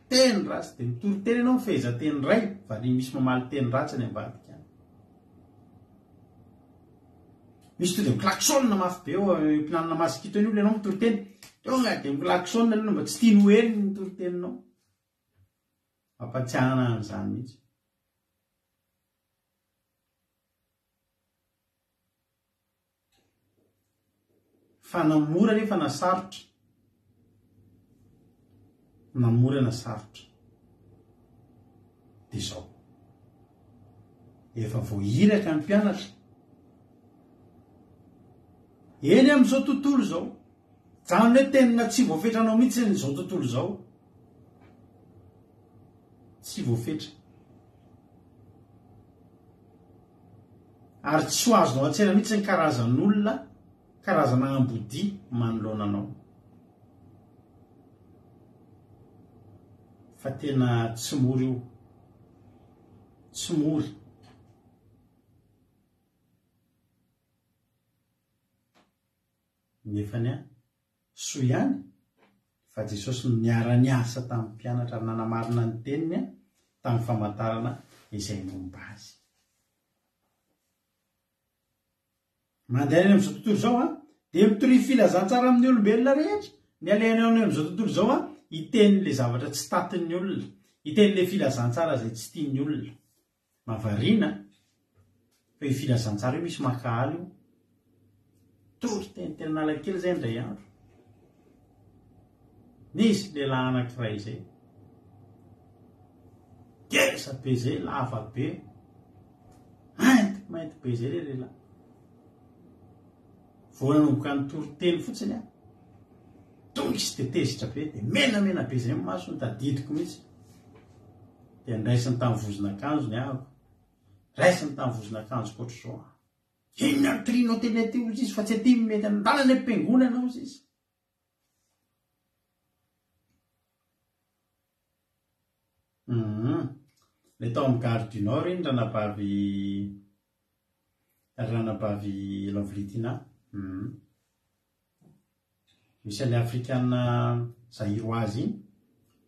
Teny ratsy dia mitory teny ianao mifehezanteny iray, variana misy mamaly teny ratsy any ambadika any. Misy tonga dia mi-klaxon mafy be eo am-pihinanana masikito eny olona ianao mitory teny. Tonga dia mi-klaxon aloha mba tsy tiany ho heno ny toriteninao. Mampatsiahy anah an'izany mihitsy. Fa na mora nefa na sarotra. Na mora na sarotra. Dia izao. Efa voahiraka ny mpianatra. Eny amin'izao tontolo izao. Zany hoe tena tsy voafetranao mihitsy ny izao tontolo izao. Tsy voafetra. Ary tsy ho azonao an-tsaina mihitsy ny karazan'olona, karazana ambodia manoloana anao. Fa tena tsy mora io. Tsy mora. Nefany an, soa ihany fa Jesosy no niara-niasa tamin'ny mpianatra ary nanamarina ny teniny tamin'ny famantarana izay momba azy. Mandeha any amin'izao tontolo izao an, dia mitoria filazantsara amin'ny olombelona rehetra. Ny alehanao any amin'izao tontolo izao an, hiteny ilay zavatra tsy tatin'ny olona, hiteny ilay filazantsara izay tsy tian'ny olona. Mahavariana fa io filazantsara io misy mankahala io. Tory teny teny Analakely izay indray andro. Nisy lehilahy anankiray izay. Ngeza be izay, lava be. Mainty, mainty be izay ilay lehilahy. Vao nanomboka nitory teny fotsiny aho. Tonga izy dia tezitra be, dia menamena be izay ny masony, tadidiko mihitsy. Dia niraisiny tamin'ny vozon'akanjony ahako. Raisiny tamin'ny vozon'akanjoko ohatr'izao aho. Inona no tirinao teny aty hozy izy fa tsy aty no mety anondana any am-piangonana hozy izy. Hum. Ilay tao amin'ny Gare du Nord iny ranabavy ranabavy Lovely Tina. Hum. Misy an'ilay afrikana zairoise iny.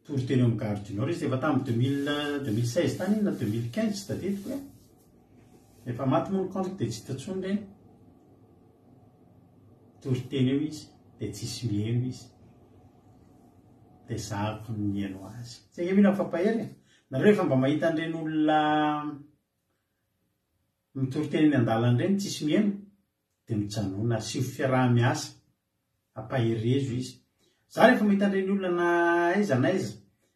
Tory teny amin'ny Gare du Nord izy efa tamin'ny 2000 2016 tany iny na 2015 tsy tadidiko e. Efa maty moa ny compte dia tsy hita intsony ireny. Tory teny eo izy dia tsisy miheno izy. Dia zahako ny miheno azy. Tsy ange mila mifampahery e. Nareo efa mba mahita an'ireny olona mitory teny eny an-dalana ireny tsisy miheno dia mijanona asio fiaraha-miasa ampaherezo izy. Za rehefa mahita an'ireny olona na aiza na aiza,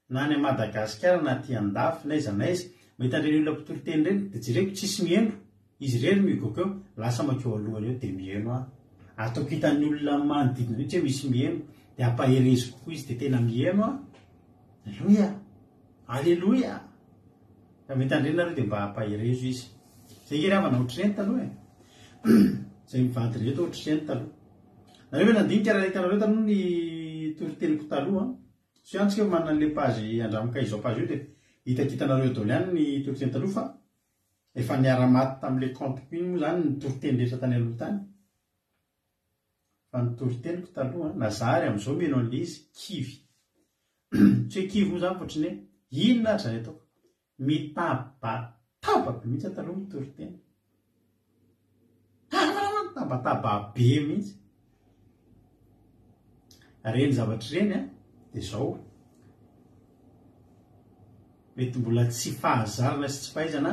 na any Madagasikara na aty andafy na aiza na aiza, mahita an'ireny olona mpitory teny ireny dia jereko tsisy miheno, izy irery migoka eo, lasa mankeo alohany eo dia miheno aho. Ataoko hitan'ny olona manodidina mihitsy hoe misy miheno dia ampahereziko koa izy dia tena miheno aho. Aleloia! Aleloia! Raha mahita an'ireny nareo dia mba ampaherezo izy. Zay nge ry havana ohatr'ireny taloha e. Zay mivady rehetra ohatr'ireny taloha. Nareo ve nandinika raha hitanareo taloha ny toriteniko taloha an? Tsy hoe antsika efa manana an'ilay page andramoka izao page io dia hitakitanareo daholo ihany ny toriteny taloha fa efa niara-maty tamin'ilay compte-ko iny moa izany ny toriteny rehetra tany aloha tany. Fa ny toriteniko taloha na za ary amin'izao mino an'ilay izy kivy. Tsy hoe kivy moa izany fa ohatran'ny hoe inona ary izany ataoko? Mitabataba be mihitsy aho taloha mitory teny. Mitabataba be mihitsy. Ireny zavatra ireny an, dia izao. Mety mbola tsy fahazarana sy tsy fahaizana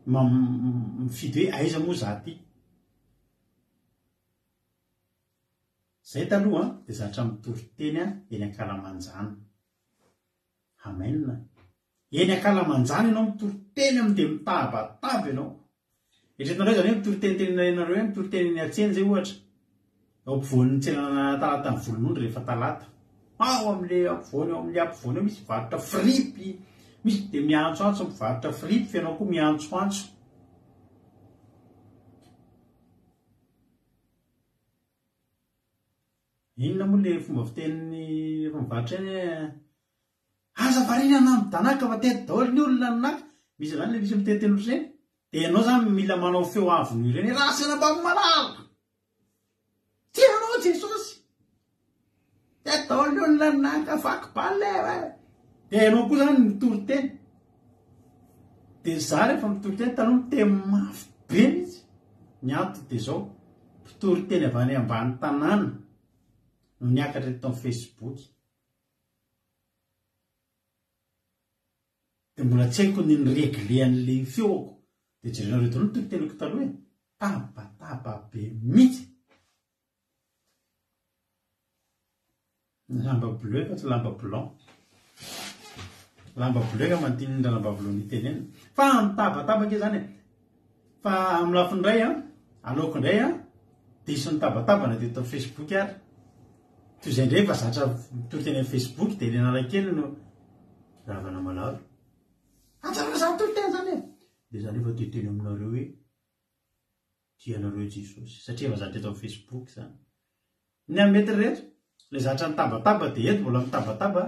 mifidy hoe aiza moa za ty. Zay taloha dia zatra mitory teny eny ankalamanjana. Amen. Eny ankalamanjana ianao mitory teny amin'ny dia mitabataba ianao. Eritreretinareo izany hoe mitory teny teny ianareo hoe mitory teny eny an-tsena izay ohatra. Ao ampovoan'ny tsenana Talatan'ny Volonondry rehefa talata. Ao amin'ilay ampovoany ao amin'ilay ampovoany ao misy mpivarotra fripy, misy dia miantsoantso mpivarotra fripy fa ianao koa miantsoantso. Inona moa le fomba fitenin'ny rehefa mivarotra eny hoe aza variana na midanaka fa teto daholo ny olona no naka. Misy zany le misy miteniteny ohatr'ireny. Dia ianao zany mila manao feo avo noho ireny hoe raha sena mba malala. Tia anao Jesosy. Teto daholo ny olona no naka vaky balle e. Dia ianao koa zany mitory teny. Dia za rehefa mitory teny taloha miteny mafy be mihitsy. Ny antony dia izao, mpitory teny avy any ambany tanàna no niakatra teto amin'ny Facebook. Dia mbola tsy haiko ny ni-regler an'ilay feoko. Dia jerenareo daholo ny toriteniko taloha e. Tabataba be mihitsy. Ny lamba bleu fa tsy lamba blanc. Lamba bleu angamba no tian'ny ranabavy Loni tenenina. Fa mitabataba ange zany e. Fa amin'ny lafiny iray an, aleoko indray an, diso nitabataba na dia teto amin'ny Facebook ary. Toy izay indray efa zatra mitory teny amin'ny Facebook dia eny Analakely no ravana malalo. Anjarana izany toriteny izany e! Dia za nefa te hiteny aminareo hoe tia anareo Jesosy satria efa zatra eto amin'ny Facebook izany. Ny amin'ny mety rehetra, ilay zatra nitabataba dia eto mbola mitabataba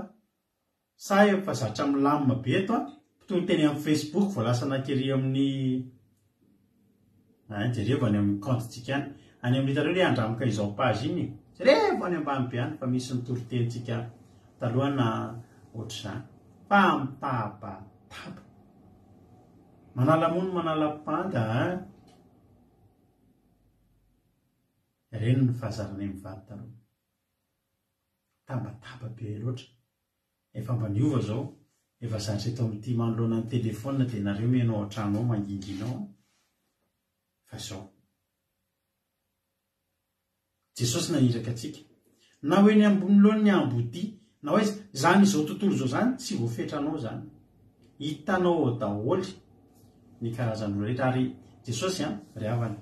Sa efa zatra milamina be eto an, mpitory teny amin'ny Facebook vao lasa nakery amin'ny Ein, jerevo any amin'ny compte-tsika any. Any amin'ny hitanareo ilay andramoka izao page iny e. Jerevo any ambany be any fa misy ny toritenintsika taloha na ohatr'izany. Fa mitabataba. Manala mony manala panda an. Ireny ny fahazaranay mivady taloha. Tabataba be loatra. Efa mba niova zao, efa zatra eto amin'ity manoloana ny telephone dia nareo mihaino ao an-trano ao mangingina ao fa zao. Jesosy naniraka antsika. Na ho eny ambonoloan'ny ambodia, na ho aiza, izany izao tontolo izao izany tsy voafetranao izany. Hitanao ao daholo ny karazan'olona rehetra ary Jesosy an, ry havana.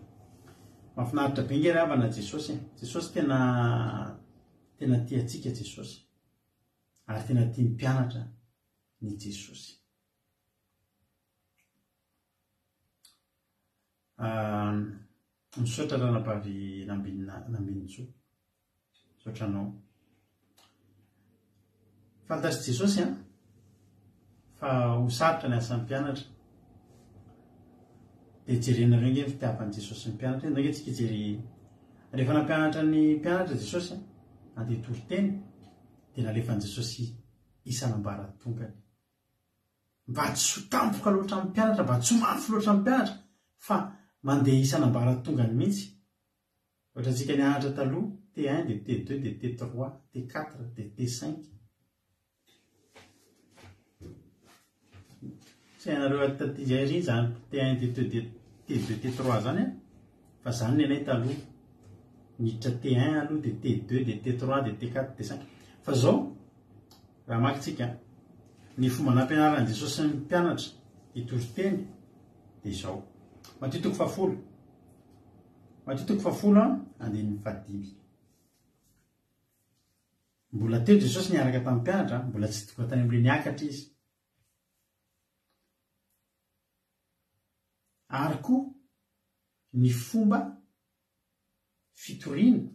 Mahafinaritra be nge ry havana Jesosy e. Jesosy tena. Tena tia antsika Jesosy. Ary tena tia ny mpianatra ny Jesosy. Misaotra ranabavy Nambinina Nambinintsoa. Misaotra anao. Fantatr'i Jesosy an fa ho sarotra ny asan'ny mpianatra. Dia jerenareo nge ny fitiavan'i Jesosy ny mpianatra. Ndao nge tsika hijery rehefa nampianatra ny mpianatra Jesosy andeha hitory teny dia nalefan'i Jesosy isan'ambaratongany. Mba tsy ho tampoka loatra amin'ny mpianatra, mba tsy ho mafy loatra amin'ny mpianatra fa mandeha isan'ambaratongany mihitsy. Ohatra antsika nianatra taloha, T1 dia T2 dia T3, T4 dia T5. Tsy hainareo taty aoriana izany T1 T2 dia T2 T3 izany an, fa izany ny anay taloha. Niditra T1 aloha dia T2 dia T3 dia T4 T5. Fa izao, raha maka tsika, ny fomba nampianaran'i Jesosy ny mpianatra hitory teny dia izao. Matio toko fahafolo. Matio toko fahafolo andininy fahadimy. Mbola teo Jesosy niaraka tamin'ny mpianatra, mbola tsy tonga tany amin'ilay niakatra izy. Ary koa ny fomba fitoriana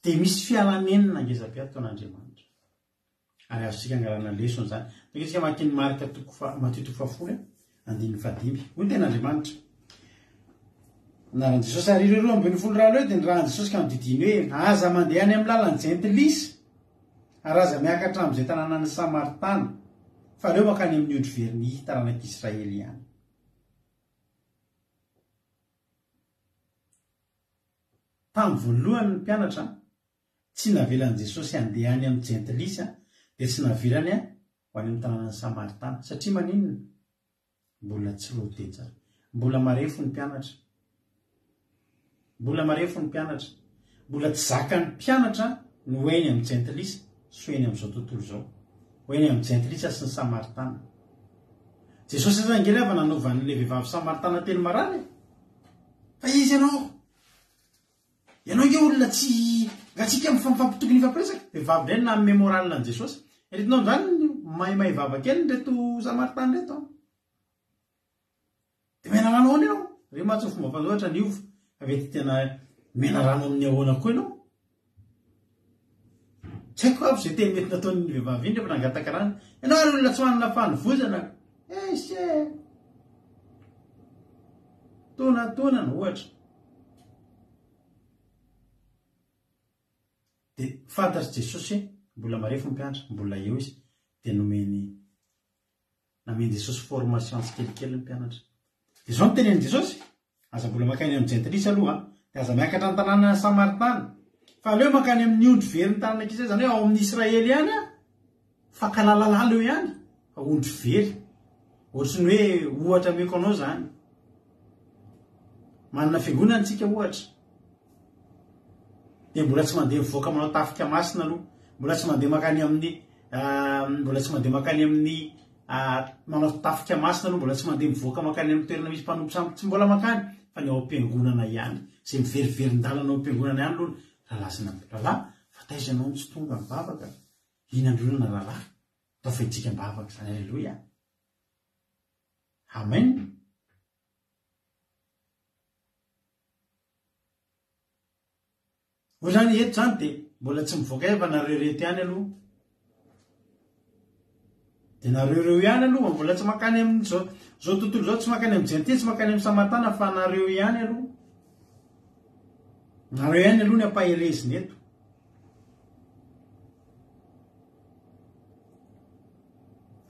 dia misy fialanenina ngeza be ataon'Andriamanitra. Ary azontsika angalana lesona izany. Tonga isika mamaky ny Marka toko faha, Matio toko fahafolo, andininy fahadimy. Hoy ny tenin'Andriamanitra. Anaran'i Jesosy ary ireo 12 rahalahy dia nirahan'i Jesosy ka nodidiany hoe, Aza mandeha any amin'ny lalan'ny jentilisa, ary aza miakatra amin'izay tanànan'ny Samaritana, fa aleo mankany amin'ny ondry verin'ny taranak'Israely ihany. Tamin'ny voalohany ny mpianatra tsy navelan'i Jesosy handeha any amin'ny jentilisa dia tsy navelany ho any amin'ny tanànan'ny Samaritana. Satria maninona? Mbola tsy rodé tsara. Mbola marefo ny mpianatra. Mbola marefo ny mpianatra. Mbola tsy zakan'ny mpianatra ny ho eny amin'ny jentilisa sy ho eny amin'izao tontolo izao. Ho eny amin'ny jentilisa sy ny Samaritana. Jesosy aza ange lava nanovan'ilay vehivavy Samaritana teny marary e. Fa izy ianao. Ianao ange olona tsy ngatsika mifampitokony hifampiresaka. Vehivavy indray no nanome moral an'i Jesosy. Eritrinao amin'izany maimay vava kely ireto Samaritana ireto an. Dia menarano ahoana ianao? Ireo mantsy ny fomba fanoratra niova. Fa mety tena menarano amin'ny ahoana koa ianao? Tsy haiko aby izay teny mety nataon'ny vehivavy iny rehefa nangataka rano. Ianao ary olona tsy manana fanovozana. Ese! Tonatonana ohatra. Dia fantatr'i Jesosy hoe mbola marefo ny mpianatra, mbola eo izy, dia nomeny namen'i Jesosy formation tsikelikely ny mpianatra. Dia izao no tenenin'i Jesosy, aza mbola mankany amin'ny jentilisa aloha, dia aza miakatra ny tanàna Samaritana, fa aleo mankany amin'ny ondry very ny tanàna kisa, izany hoe ao amin'ny Israely ihany, Fankalalala eo ihany fa ondry very. Ohatry ny hoe ohatra ameko anao izany. Manana fiangonana tsika ohatra. Dia mbola tsy mandeha mivoaka manao tafika masina aloha. Mbola tsy mandeha makany amin'ny mbola tsy mandeha makany amin'ny manao tafika masina aloha, mbola tsy mandeha mivoaka makany amin'ny toerana misy mpanompo sampy, tsy mbola makany fa ny ao am-piangonana ihany. Izay miveriverin-dalana ao am-piangonana ihany aloha rahalahy sy rahalahy fa taiza ianao no tsy tonga mivavaka? Inona rahalahy? Atao fihetsika am-bavaka izany. Aleloia. Amen. Hoy izany eto izany dia mbola tsy mivoaka eva nareo ireto ihany aloha. Dia nareo ireo ihany aloha mbola tsy makany amin'izao izao tontolo izao tsy makany amin'ny jentilisa, tsy makany amin'ny samaritana fa nareo ihany aloha. Nareo ihany aloha ny ampaherezina eto.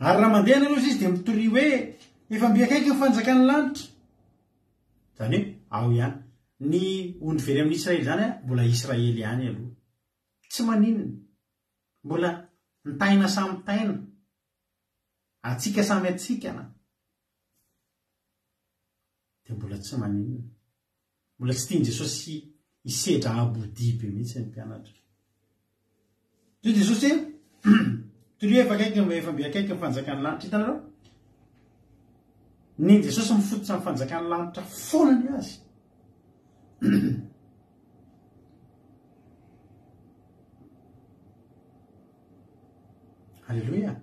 Ary raha mandeha ianareo izy dia mitoria hoe efa mby akaiky ny fanjakan'ny lanitra. Izany hoe ao ihany. Ny ondry very amin'ny Israely izany mbola Israely ihany aloha. Tsy maninona. Mbola ny taina samy taina. Antsika samy antsika na. Dia mbola tsy maninona. Mbola tsy tian'i Jesosy hisedra ambodia be mihitsy ny mpianatra. Hoy Jesosy hoe, Torio efa akaiky efa mby akaiky ny fanjakan'ny lanitra. Hitanareo? Ny Jesosy mifototra amin'ny fanjakan'ny lanitra foana ny azy. Aleloia.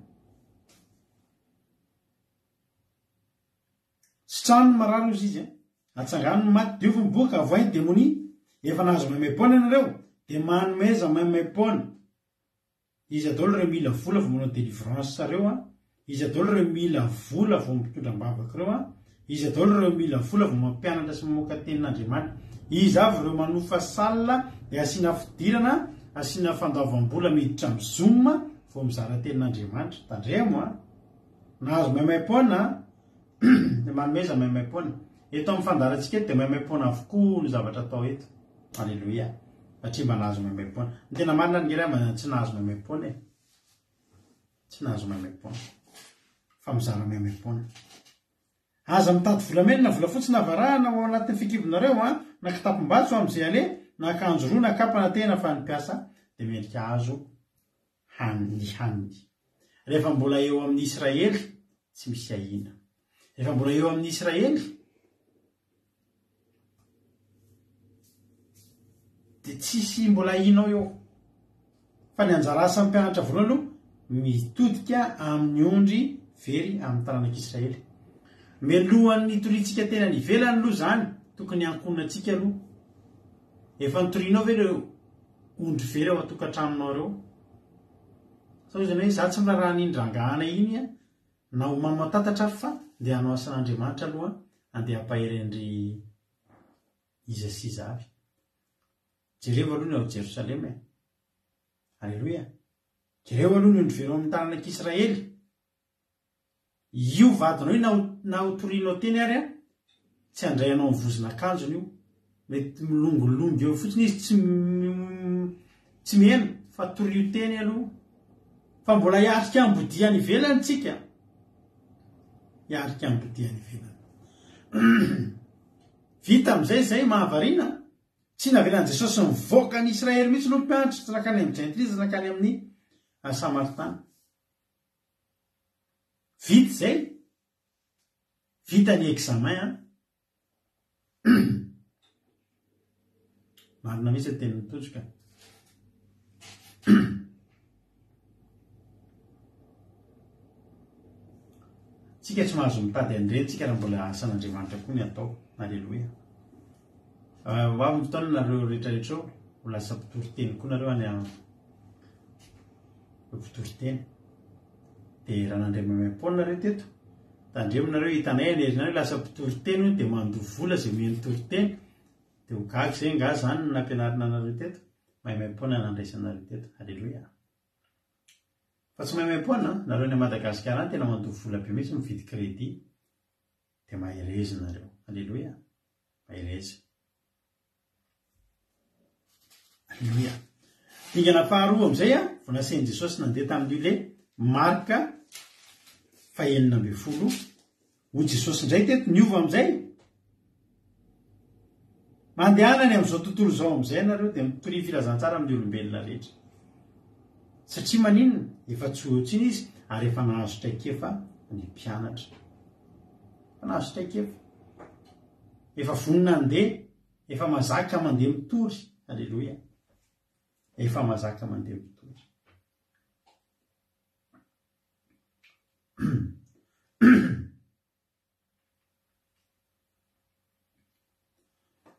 Sitrano ny marary hozy izy a. Atsangano ny maty, diovy ny boka, avoahy ny demonia. Efa nahazo maimaim-poana ianareo, dia manomeza maimaim-poana. Iza daholo ireo mila vola vao manao délivrance reo a? Iza daholo ireo mila vola vao mitondra am-bavaka ireo a? Iza daholo ireo mila vola vao mampianatra sy mamoaka tenin'Andriamanitra? Iza avy ireo manofa salle dia asiana fidirana, asiana fandoavam-bola miditra amin'ny zoom vao mizara tenin'Andriamanitra? Tandremo a! Nahazo maimaim-poana a! Dia manomeza maimaim-poana. Eto amin'ny fandaharantsika eto dia maimaim-poana avokoa ny zavatra atao eto. Aleloia. Satria mba nahazo maimaim-poana. Ny tena marina ange ry havana tsy nahazo maimaim-poana e. Tsy nahazo maimaim-poana. Fa mizara maimaim-poana. Aza mitady volamena na volafotsy na varahana ao anatin'ny fikibonareo an, na kitapom-batso amin'izay aleha, na akanjo roa na kapa na tehina fa ny mpiasa dia mendrika azo haniny haniny. Rehefa mbola eo amin'ny Israely, tsy misy ahiana. Rehefa mbola eo amin'ny Israely, dia tsisy mbola ahianao eo. Fa ny anjara asan'ny mpianatra voalohany aloha, mitodika amin'ny ondry very amin'ny taranak'Israely. Mialohan'ny hitoriantsika teny any ivelany aloha izany, tokony ankohonantsika aloha. Efa nitorianao ve ireo ondry very ao an-tokantranonao ireo? Sao izany hoe za tsy miraharaha an'iny rangahana iny an, na ho mamo tatatra ary fa ndeha hanao asan'Andriamanitra aloha andeha hampahery an-dry iza sy iza avy. Jerevo aloha ny ao Jerosalema e. Aleloia. Jereo aloha ny ondry very ao amin'ny taranak'Israely. Io vadinao io na ho na ho torianao teny ary an, tsy handray anao amin'ny vozon'akanjony io. Mety milongilongy eo fotsiny izy tsy tsy miheno fa torio teny aloha. Fa mbola hiarika ambodia any ivelany tsika. Hiarika ambodia any ivelany. Vita amin'izay izay mahavariana. Tsy navelan'i Jesosy nivoaka an'i Israely mihitsy aloha ny mpianatra, tsy nankany amin'ny jentilisa, tsy nankany amin'ny Samaritana. Vita izay, vita ny examen an. Marina mihitsy ny tenin'i Tojo ka. Tsika tsy mahazo mitady an'ireny tsika raha mbola asan'Andriamanitra koa ny atao. Aleloia. Ah, ho avy ny fotoana nareo rehetrarehetra eo, ho lasa mpitory teny koa nareo any mpitory teny. Dia raha nandray maimaim-poana nareo teto, tandremo nareo hitanay any aoriana any lasa mpitory teny hono dia mandoa vola izay omeny toriteny. Dia ho gaga izay angaha izany no nampianarina anareo teto? Maimaim-poana nandraisanareo teto. Aleloia. Fa tsy maimaim-poana an, nareo any Madagasikara any tena mandoa vola be mihitsy mividy crédit. Dia mahereza nareo. Aleloia. Mahereza. Aleloia. Dingana faharoa amin'izay a, vao nasain'i Jesosy nandeha tamin'io le Marka fahenina ambin'ny folo. Hoy Jesosy indray teto, niova amin'izay. Mandehana any amin'izao tontolo izao amin'izay ianareo dia mitoria filazantsara amin'ny olombelona rehetra. Satria maninona? Efa tsy ho eo intsony izy ary efa nahazo traikefa ny mpianatra. Efa nahazo traikefa. Efa vonona handeha. Efa mazaka mandeha mitory. Aleloia. Efa mazaka mandeha mitory.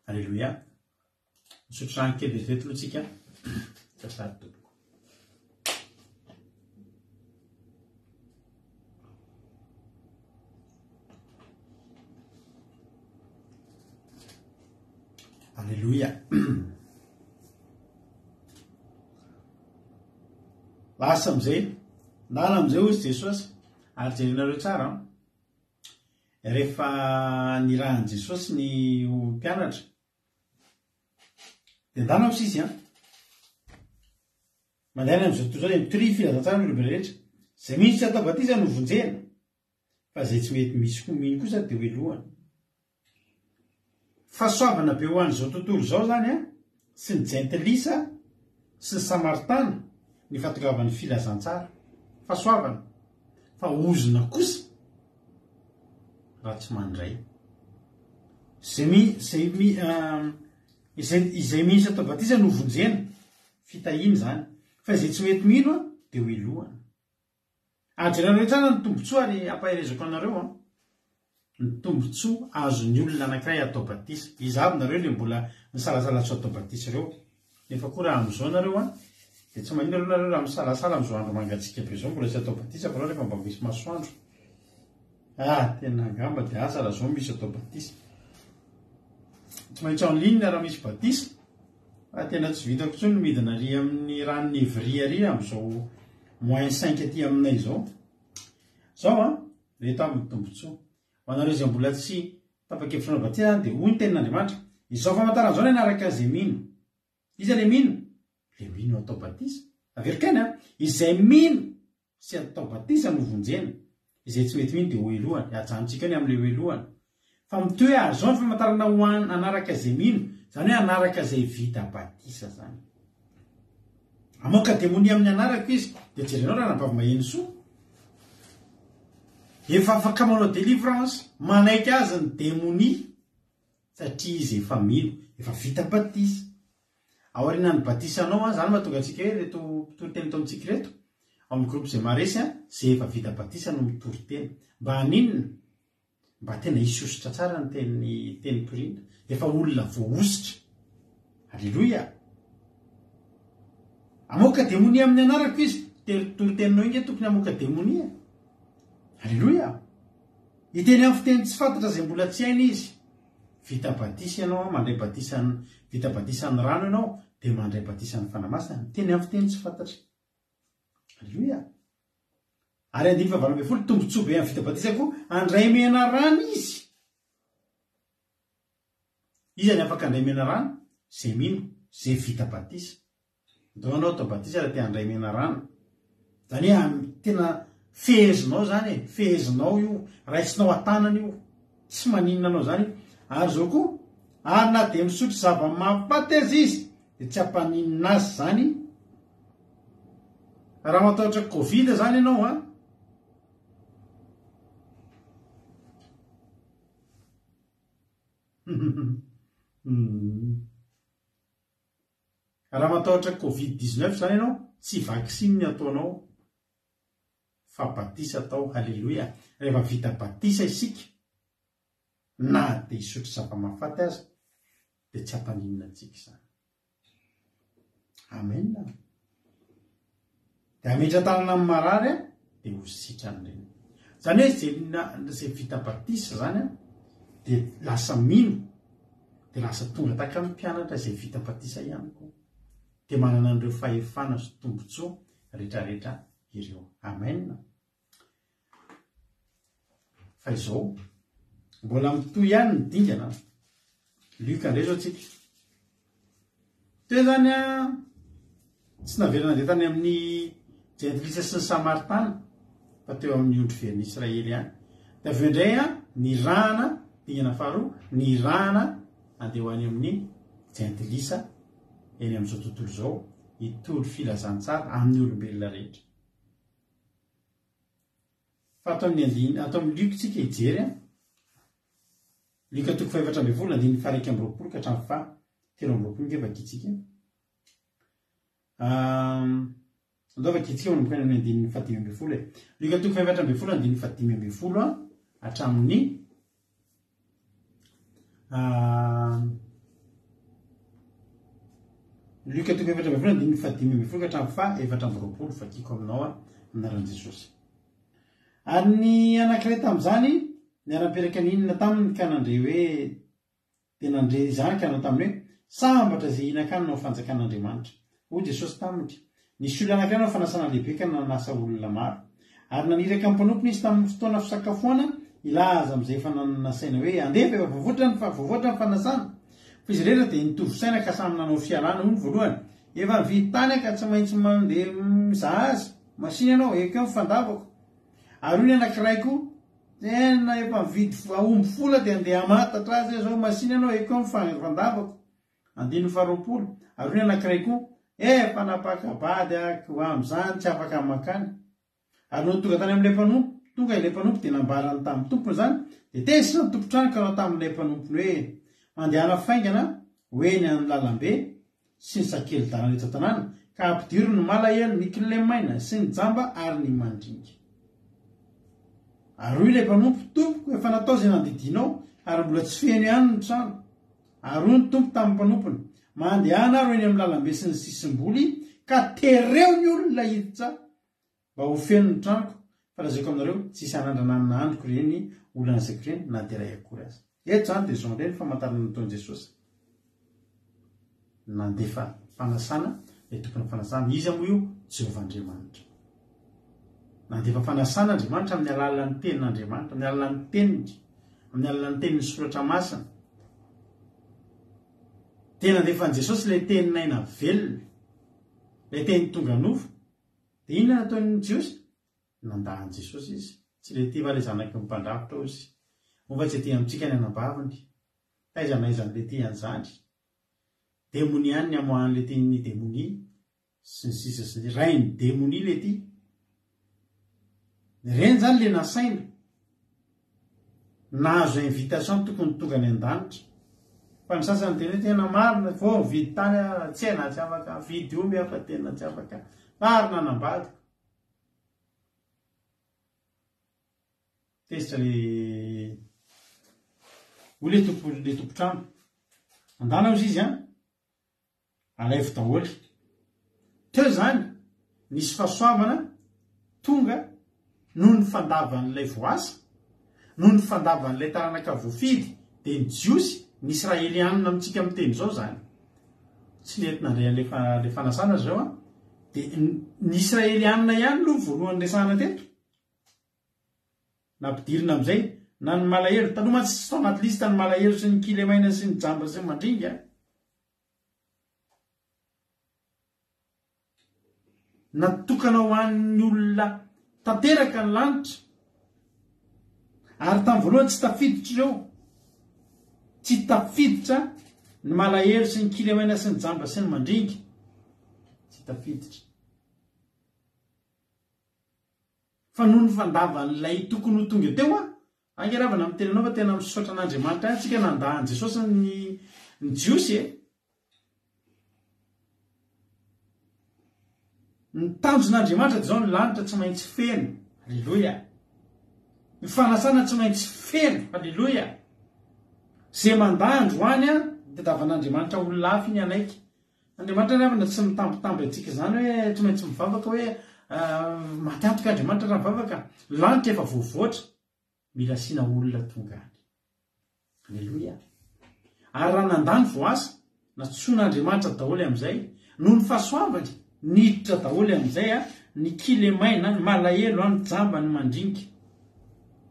Aleloia. Misotro rano kely vetivety aloha tsika. Azafady tompoko. Aleloia. Lasa amizay, lala amizay hozy Jesosy, ary jerenareo tsara an. Rehefa nirahan'i Jesosy ny ho mpianatra, dia ndana hozy izy an. Mandehana amin'izao tontolo izao dia mitoria filazantsara amin'ny olombelona rehetra. Izay mino sy atao batisa no vonjena, fa izay tsy mety misy koa mino kosa dia hohelohana. Fahasoavana be ho an'izao tontolo izao izany an, sy ny jentilisa sy ny samaritana ny fahatongavan'ny filazantsara. Fahasoavana. Fa ozona kosa raha tsy mandray. Izay mi, izay mi, izay, izay mino sy atao batisa no vonjena. Fitahiana izany. Fa izay tsy mety mino dia hohelohana. Ary jerenareo tsara ny tombontsoa ary ampaherezako anareo an. Ny tombontsoa azon'ny olona anankiray atao batisa. Iza avy nareo le mbola misalasala tsy ho atao batisa ireo? Nefa koa raha amin'izao nareo an, dia tsy maninona aloha nareo raha misalasala amin'izao andro mangatsiaka be izao mbola tsy atao batisa fa aleo rehefa mba misy masoandro. Ah, tena angamba dia asa raha izao misy atao batisa. Tsy maintsy en ligne raha misy batisa. Fa tena tsy vitako intsony ny midina ary amin'ny ranon'i Ivry ary amin'izao moins cinq aty aminay izao. Izao an, reto avy ny tombontsoa. Ho anareo izay mbola tsy tapa-kevitra hanao batisa dia hoy ny tenin'Andriamanitra, izao famantarana izao no hanaraka izay mino. Iza ilay mino? Ilay mino hatao batisa. Averiko ihany an, izay mino sy atao batisa no vonjena, izay tsy mety mino dia hohelohana, ajanontsika eo ny amin'ilay hohelohana. Fa mitohy ary izao ny famantarana ho an hanaraka izay mino, izany hoe hanaraka izay vita batisa izany. Hamoaka demonia amin'ny anarako izy, dia jerenao ranabavy Mahenisoa, efa afaka manao délivrance, manaiky azy ny demonia, satria izy efa mino, efa vita batisa. Aorianan'ny batisanao an, izany mahatonga antsika hoe ireto mpitory teny eto amintsika ireto, ao amin'ny groupe izay maharesy an, izay efa vita batisa no mitory teny. Mba haninona? Mba tena hisy hosotra tsara ny teny teny toriana. Efa olona voahosotra. Aleloia! Hamoaka demonia amin'ny anarako izy. Toriteninao iny nge tokony hamoaka demonia. Aleloia! Hiteny amin'ny fiteny tsy fantatra izay mbola tsy hainy izy. Vita batisa ianao an, mandray batisa vita batisan'ny rano ianao, dia mandray batisan'ny Fanahy Masina, miteny amin'ny fiteny tsy fantatra. Aleloia! Ary andininy fahavalo ambinifolo, tombontsoa be amin'ny vita batisa koa, handray menarana izy. Iza ny afaka handray menarana? Izay mino, izay vita batisa. Ndao ianao atao batisa raha te handray menarana. Izany hoe amin'ny tena fehezinao izany e, fehezinao io, raisinao an-tanana io, tsy maninona anao izany io. Ary izao koa, ary na dia misotro zava-mahafaty aza izy, dia tsy hampaninona azy izany. Raha matahotra covid izany ianao an, Raha matahotra covid 19 zany ianao tsy vaccine ny ataonao fa batisa atao haleloia rehefa vita batisa isika na dia hisotro zava-mahafaty aza dia tsy hampaninona antsika izany amen Dia hametra-tanana amin'ny marary aho, dia ho sitrany ireny. Izany hoe izay izay vita batisa izany an, dia lasa mino, dia lasa tonga tahaka ny mpianatra izay vita batisa ihany koa. Dia manana an'ireo fahefana sy tombontsoa rehetrarehetra ireo. Amen. Fa izao, mbola mitohy ihany ny dingana. Luc indray izao tsika. Teo izany an, tsy naverina nandeha tany amin'ny Jentilisa sy ny Samaritana, fa teo amin'ny ondry verin'i Israely ihany. Dia avy eo indray an, nirahana, dingana faharoa, nirahana handeha ho any amin'ny Jentilisa eny amin'izao tontolo izao, hitory filazantsara amin'ny olombelona rehetra. Fa ato amin'ny andininy, ato amin'ny Lioka tsika hijery an. Lioka toko fahefatra ambin'ny folo, andininy faha 21 ka hatramin'ny faha 23 nge vakintsika. Andao vakintsika manomboka any amin'ny andininy faha 15 e. Lioka toko fahefatra ambin'ny folo, andininy faha 15 an, hatramin'ny Lioka toko 14 andininy faha 15 ka hatramin'ny faha 24 vakiko aminao aho anaran'i Jesosy. Ary ny anankiray tamin'izany niara-niperaka nihinana taminy ka nandre hoe dia nandre izany ka nanao taminy hoe, Sambatra izay hihinan-kanina ao fanjakan'Andriamanitra. Hoy Jesosy taminy, Nisy olona anankiray nanao fanasana lehibe ka nanasa olona maro. Ary naniraka ny mpanompony izy tamin'ny fotoana fisakafoana hilaza amin'izay efa nasaina hoe, Andeha fa efa voavoatra ny voavoatra ny fanasana. Fa izy rehetra dia nitovy saina ka samy nanao fialana. Hoy ny voalohany, Efa nividy tany aho ka tsy maintsy mandeha mizaha azy. Masìna ianao, ekeo ny fandavako. Ary hoy ny anankiray koa, Tena efa nividy omby fola dia andeha hamantatra azy aho izao. Masìna ianao, ekeo ny fandavako. Andininy faharoapolo, Ary hoy ny anankiray koa, Efa nampaka-bady aho, koa amin'izany tsy afaka mankany. Ary nony tonga tany amin'ilay mpanompo, tonga ilay mpanompo dia nambarany tamin'ny tompony izany, dia tezitra ny tompon-trano ka nanao tamin'ilay mpanompony hoe, Mandehana faingana ho eny amin'ny lalambe sy ny sakeli-dalana eto an-tanàna, ka ampidiro ny malahelo, ny kilemaina, sy ny jamba ary ny mandringa. Ary hoy ilay mpanompo, Tompoko, efa natao izay nandidianao, ary mbola tsy feno ihany ny trano. Ary hoy ny tompo tamin'ny mpanompony, Mandehana ary ho eny amin'ny lalambe sy ny sisim-boly, ka tereo ny olona hiditra mba ho feno ny tranoko, fa lazaiko aminareo, tsy hisy hanandrana ny nahandriko ireny olona nasaiko ireny, na dia iray akory aza. Eto izany dia izao indray ny famantarana nataon'i Jesosy. Nandefa fanasana ilay tompon'ny fanasana. Iza moa io? Jehovah Andriamanitra. Nandefa fanasana Andriamanitra amin'ny alalan'ny tenin'Andriamanitra, amin'ny alalan'ny teniny, amin'ny alalan'ny tenin'ny soratra masina. Dia nandefa an'i Jesosy ilay tenin'aina velona, ilay teny tonga nofo. Dia inona nataon'ny Jiosy? Nandà an'i Jesosy izy. Tsy ilay tia fa ilay zanaky ny mpandrafitra hozy. Moa va tsy aty amintsika ny anabaviny? Taiza n'aiza an'ilay tia an'izany? Demonia ihany ny amoahan'ilay tia ny demonia sy ny sisa sy ny rain'ny demonia ilay tia. Ireny izany ilay nasaina. Nahazo invitation tokony tonga any an-danitra. Fa ny sasany tena hoe tena marina, vao mividy tany aho, tsena tsy afaka, mividy omby aho fa tena tsy afaka. Marina anambadiko. Tezitra le hoy le tompo le tompon-trano. Andana hozy izy an! Alaivo daholo. Teo izany nisy fahasoavana tonga noho ny fandavan'ilay voasa, noho ny fandavan'ilay taranaka voafidy, dia ny Jiosy, ny Israelianina amintsika miteny izao izany. Tsy nety nandray an'ilay ilay fanasana ry zareo an! Dia ny Israelianina ihany aloha voalohany resahana teto. Nampidirina amin'izay na ny malahelo, taloha mantsy tsy tao anaty liste ny malahelo sy ny kilemaina sy ny jamba sy ny mandringa. Natokana ho an'ny olona tanteraka ny lanitra. Ary tamin'ny voalohany tsy tafiditra ireo. Tsy tafiditra ny malahelo sy ny kilemaina sy ny jamba sy ny mandringa. Tsy tafiditra. Fa noho ny fandavan'ilay tokony ho tonga teo aho, ange ravana miteny anao fa tena misaotra an'Andriamanitra ihany tsika nandà an'i Jesosy ny ny Jiosy e! Ny tanjon'Andriamanitra dia izao, ny lanitra tsy maintsy feno, Aleloia! Ny fanasana tsy maintsy feno, Aleloia! Izay mandà androany an, tadiavan'Andriamanitra olona hafa iny hanaiky. Andriamanitra ry havana tsy mitambitamby antsika izany hoe tsy maintsy mivavaka hoe maty antoka Andriamanitra raha mivavaka. Lanitra efa voavoatra, mila asiana olona tonga any. Aleloia. Ary raha nandà ny voasa, nantsoin'Andriamanitra daholo amin'izay, noho ny fahasoavany, niditra daholo amin'izay ny kilemaina, ny malahelo, ny jamba, ny mandringa.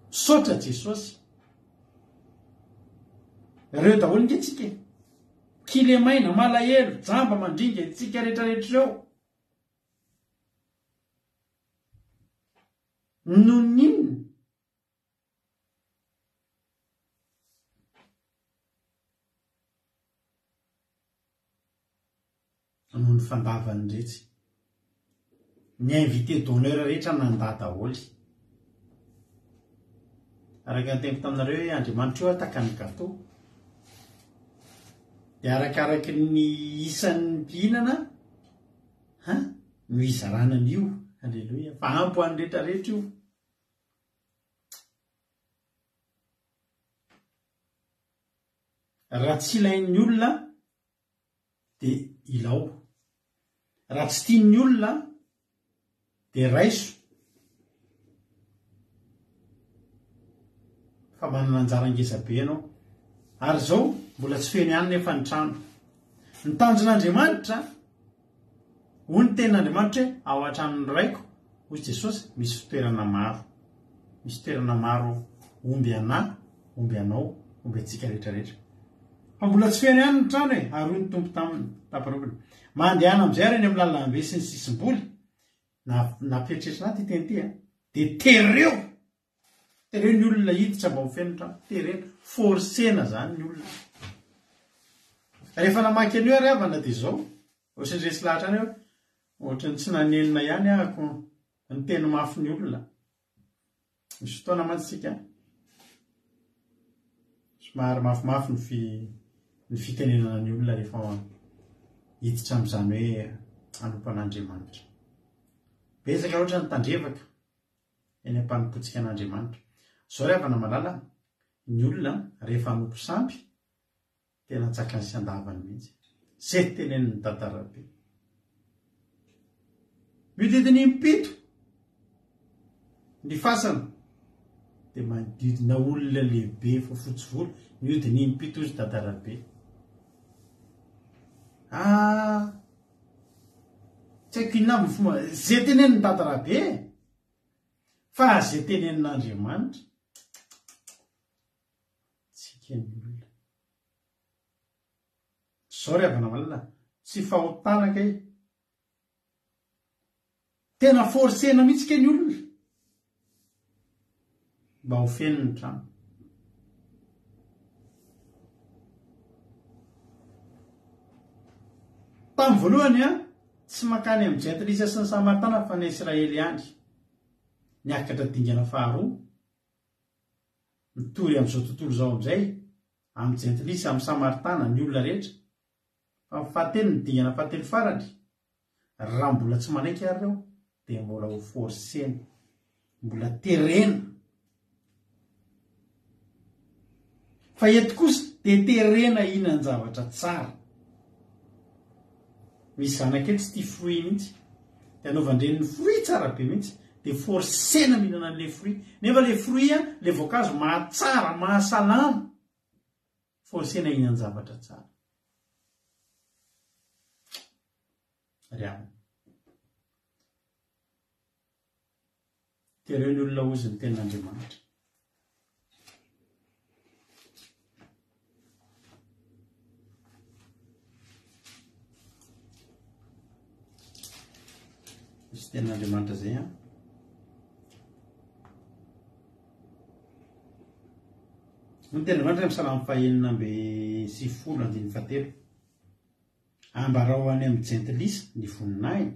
Misaotra Jesosy. Ireo daholo nge tsika e. Kilemaina, malahelo, jamba, mandringa, itsika retraretra ireo. Noho ny inona? Noho ny fandavan'iretsy. Ny invité d'honneur rehetra nandà daholo. Araka ny teniko taminareo hoe Andriamanitra io ataka ny gâteau. Dia arakaraky ny isan'ny mpihinana ha no hizarana an'io. Alléluia. Fa ampy ho an'ny rehetra rehetra io. Raha tsy ilain'ny olona dia ilao. Raha tsy tian'ny olona dia raiso fa manana anjara ngeza be ianao. Ary izao mbola tsy feno ihany nefa ny trano. Ny tanjon'Andriamanitra, hoy ny tenin'Andriamanitra hoe ao an-tranon'ny Raiko, hoy Jesosy, misy fitoerana maro. Misy toerana maro omby anà, omby anao, omby antsika rehetra rehetra. Fa mbola tsy feno ihany ny trano e! Ary hoy ny Tompo taminy, tamin'ny mpanompony, Mandehana amin'izay ary eny amin'ny lalambe sy ny sisim-boly, na nampieritreritra anà ity teny ity an, dia tereo! Tereo ny olona hiditra mba ho feno ny trano. Terena, forcena izany ny olona. Rehefa namaky an'io ary havana dia izao, ohatran'ny resy lahatra any aho, ohatran'ny tsy nanenina ihany ahako niteny mafy ny olona. Misy fotoana mantsy isika somary mafimafy ny fi ny fitenenana ny olona rehefa hiditra amin'izany hoe hanompo an'Andriamanitra. Betsaka loatra ny tandrevaka eny am-panompoantsika an'Andriamanitra. Zao ry havana malala, ny olona rehefa hanompo sampy tena antsakany sy andavany mihitsy. Ze tenenin'i Dada Rabe. Mihodidina impito ny fasana dia manodidina olona lehibe efa fotsy volo, mihodina impito izy Dada Rabe. Ah, tsy haiko inona avy ny fomba, ze tenenin'i Dada Rabe e! Fa ze tenenin'Andriamanitra, tsy eken'ny olona. Zao ry havana malala, tsy fahotana kay. Tena forcena mihitsy kay ny olona mba ho feno ny trano. Tamin'ny voalohany an, tsy mankany amin'ny jentilisa sy ny samaritana fa ny Israely ihany. Niakatra dingana faharoa, mitory amin'izao tontolo izao amin'izay, amin'ny jentilisa, amin'ny samaritana, ny olona rehetra. Fa ny fahatelo, ny dingana fahatelo farany, raha mbola tsy manaiky ary ireo, dia mbola ho forcena, mbola terena. Fa eto kosa dia terena hihinan-javatra tsara. Misy zanaka eny tsy tia fruit mihitsy. Dia anaovan-dreniny fruit tsara be mihitsy. Dia forcena mihinana an'ilay fruit. Nefa ilay fruit, ilay voankazo mahatsara, mahasalama. Forcena hihinan-javatra tsara. Ry havana. Tereo ny olona hozy ny tenin'Andriamanitra. Misy tenin'Andriamanitra zay an. Ny tenin'Andriamanitra amin'ny salamo fahenina amby sivifolo andininy fahatelo. Ambarao any amin'ny jentilisa ny voninahiny,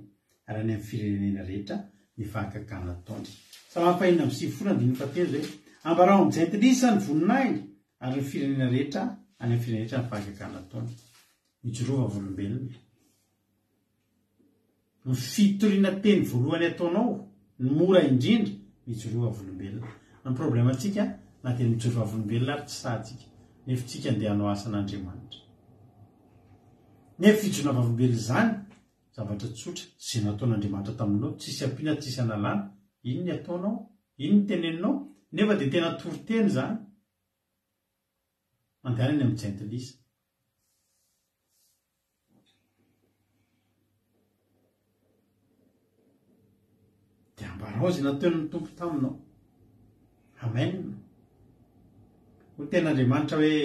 ary any amin'ny firenena rehetra ny fahagagana ataony. Salamo fahenina 98 andininy fahatelo izay. Ambarao amin'ny jentilisa ny voninahiny, ary ny firenena rehetra any amin'ny firenena rehetra ny fahagagana ataony. Mijoroa vavolombelona. Ny fitoriana teny voalohany ataonao, ny mora indrindra, mijoroa vavolombelona. Ny problème antsika, na dia mijoro vavolombelona ary tsy sahintsika, nefa tsika andeha hanao asan'Andriamanitra. Nefa fijoroana vavolombelona izany, zavatra tsotra, izay nataon'Andriamanitra taminao, tsisy ampiana tsisy analana, iny ny ataonao, iny ny teneninao, nefa dia tena toriteny izany. Mandehana any amin'ny jentilisa. Dia ambarao izay nataon'ny Tompo taminao. Amen. Hoy tenin'Andriamanitra hoe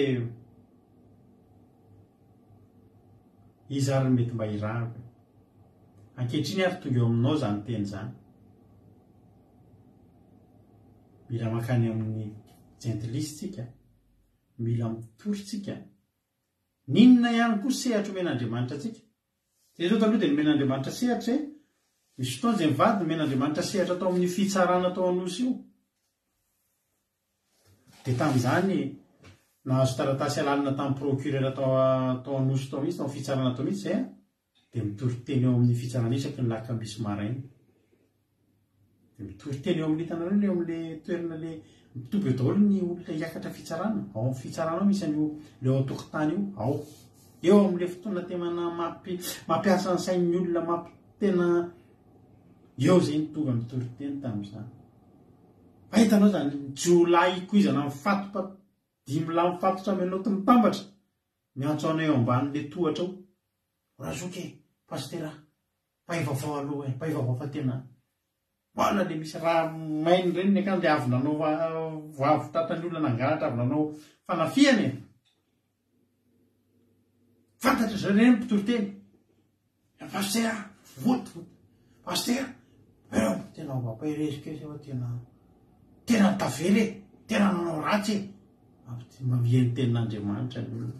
iza ary no mety mba hirahako? Ankehitriny ary tonga eo aminao izany teny izany. Mila mankany amin'ny jentilisa tsika, mila mitory tsika. N'inona ihany koa sehatra omen'Andriamanitra antsika. Izay izao taloha dia nomen'Andriamanitra sehatra e. Misy fotoana izay mivady nomen'Andriamanitra sehatra tao amin'io fitsarana tao Anosy io. Dia tamin'izany nahazo taratasy alalana tamin'ny procureur tao tao Anosy tao mihitsy, tao amin'ny fitsarana tao mihitsy izay an. Dia mitory teny eo amin'ny fitsarana isaky ny lakamisy maraina. Dia mitory teny eo amin'ny hitanareo le eo amin'le toerana le mitoby eo daholo ny olona hiakatra fitsarana. Ao amin'ny fitsarana ao misy an'io le ao an-tokotany io, ao. Eo amin'le fotoana tena mampi, mampiasa ny sain'ny olona mampi tena eo zay ny tonga mitory teny tamin'izany. Fa hitanao zany jiolahy ikoizana mifatopa dimy lahy mifatotra menottes mitambatra miantso anao eo ambanin'le tohatra ao. Razoky e, Pasitera, mpay vaovao aloha e, mpay vaovao fa tena mbola le misy raha mainy reny ny akanjo le avy nanao vao avy tratran'ny olona nangalatra avy nanao fanafihana e. Fantatra zay reny mpitory teny. Pasitera, voto, pasitera, eh, tena mba ampahereziko e, fa tena tena tavela e, tena nanao ratsy e. Mamia ny tenin'Andriamanitra ny olona.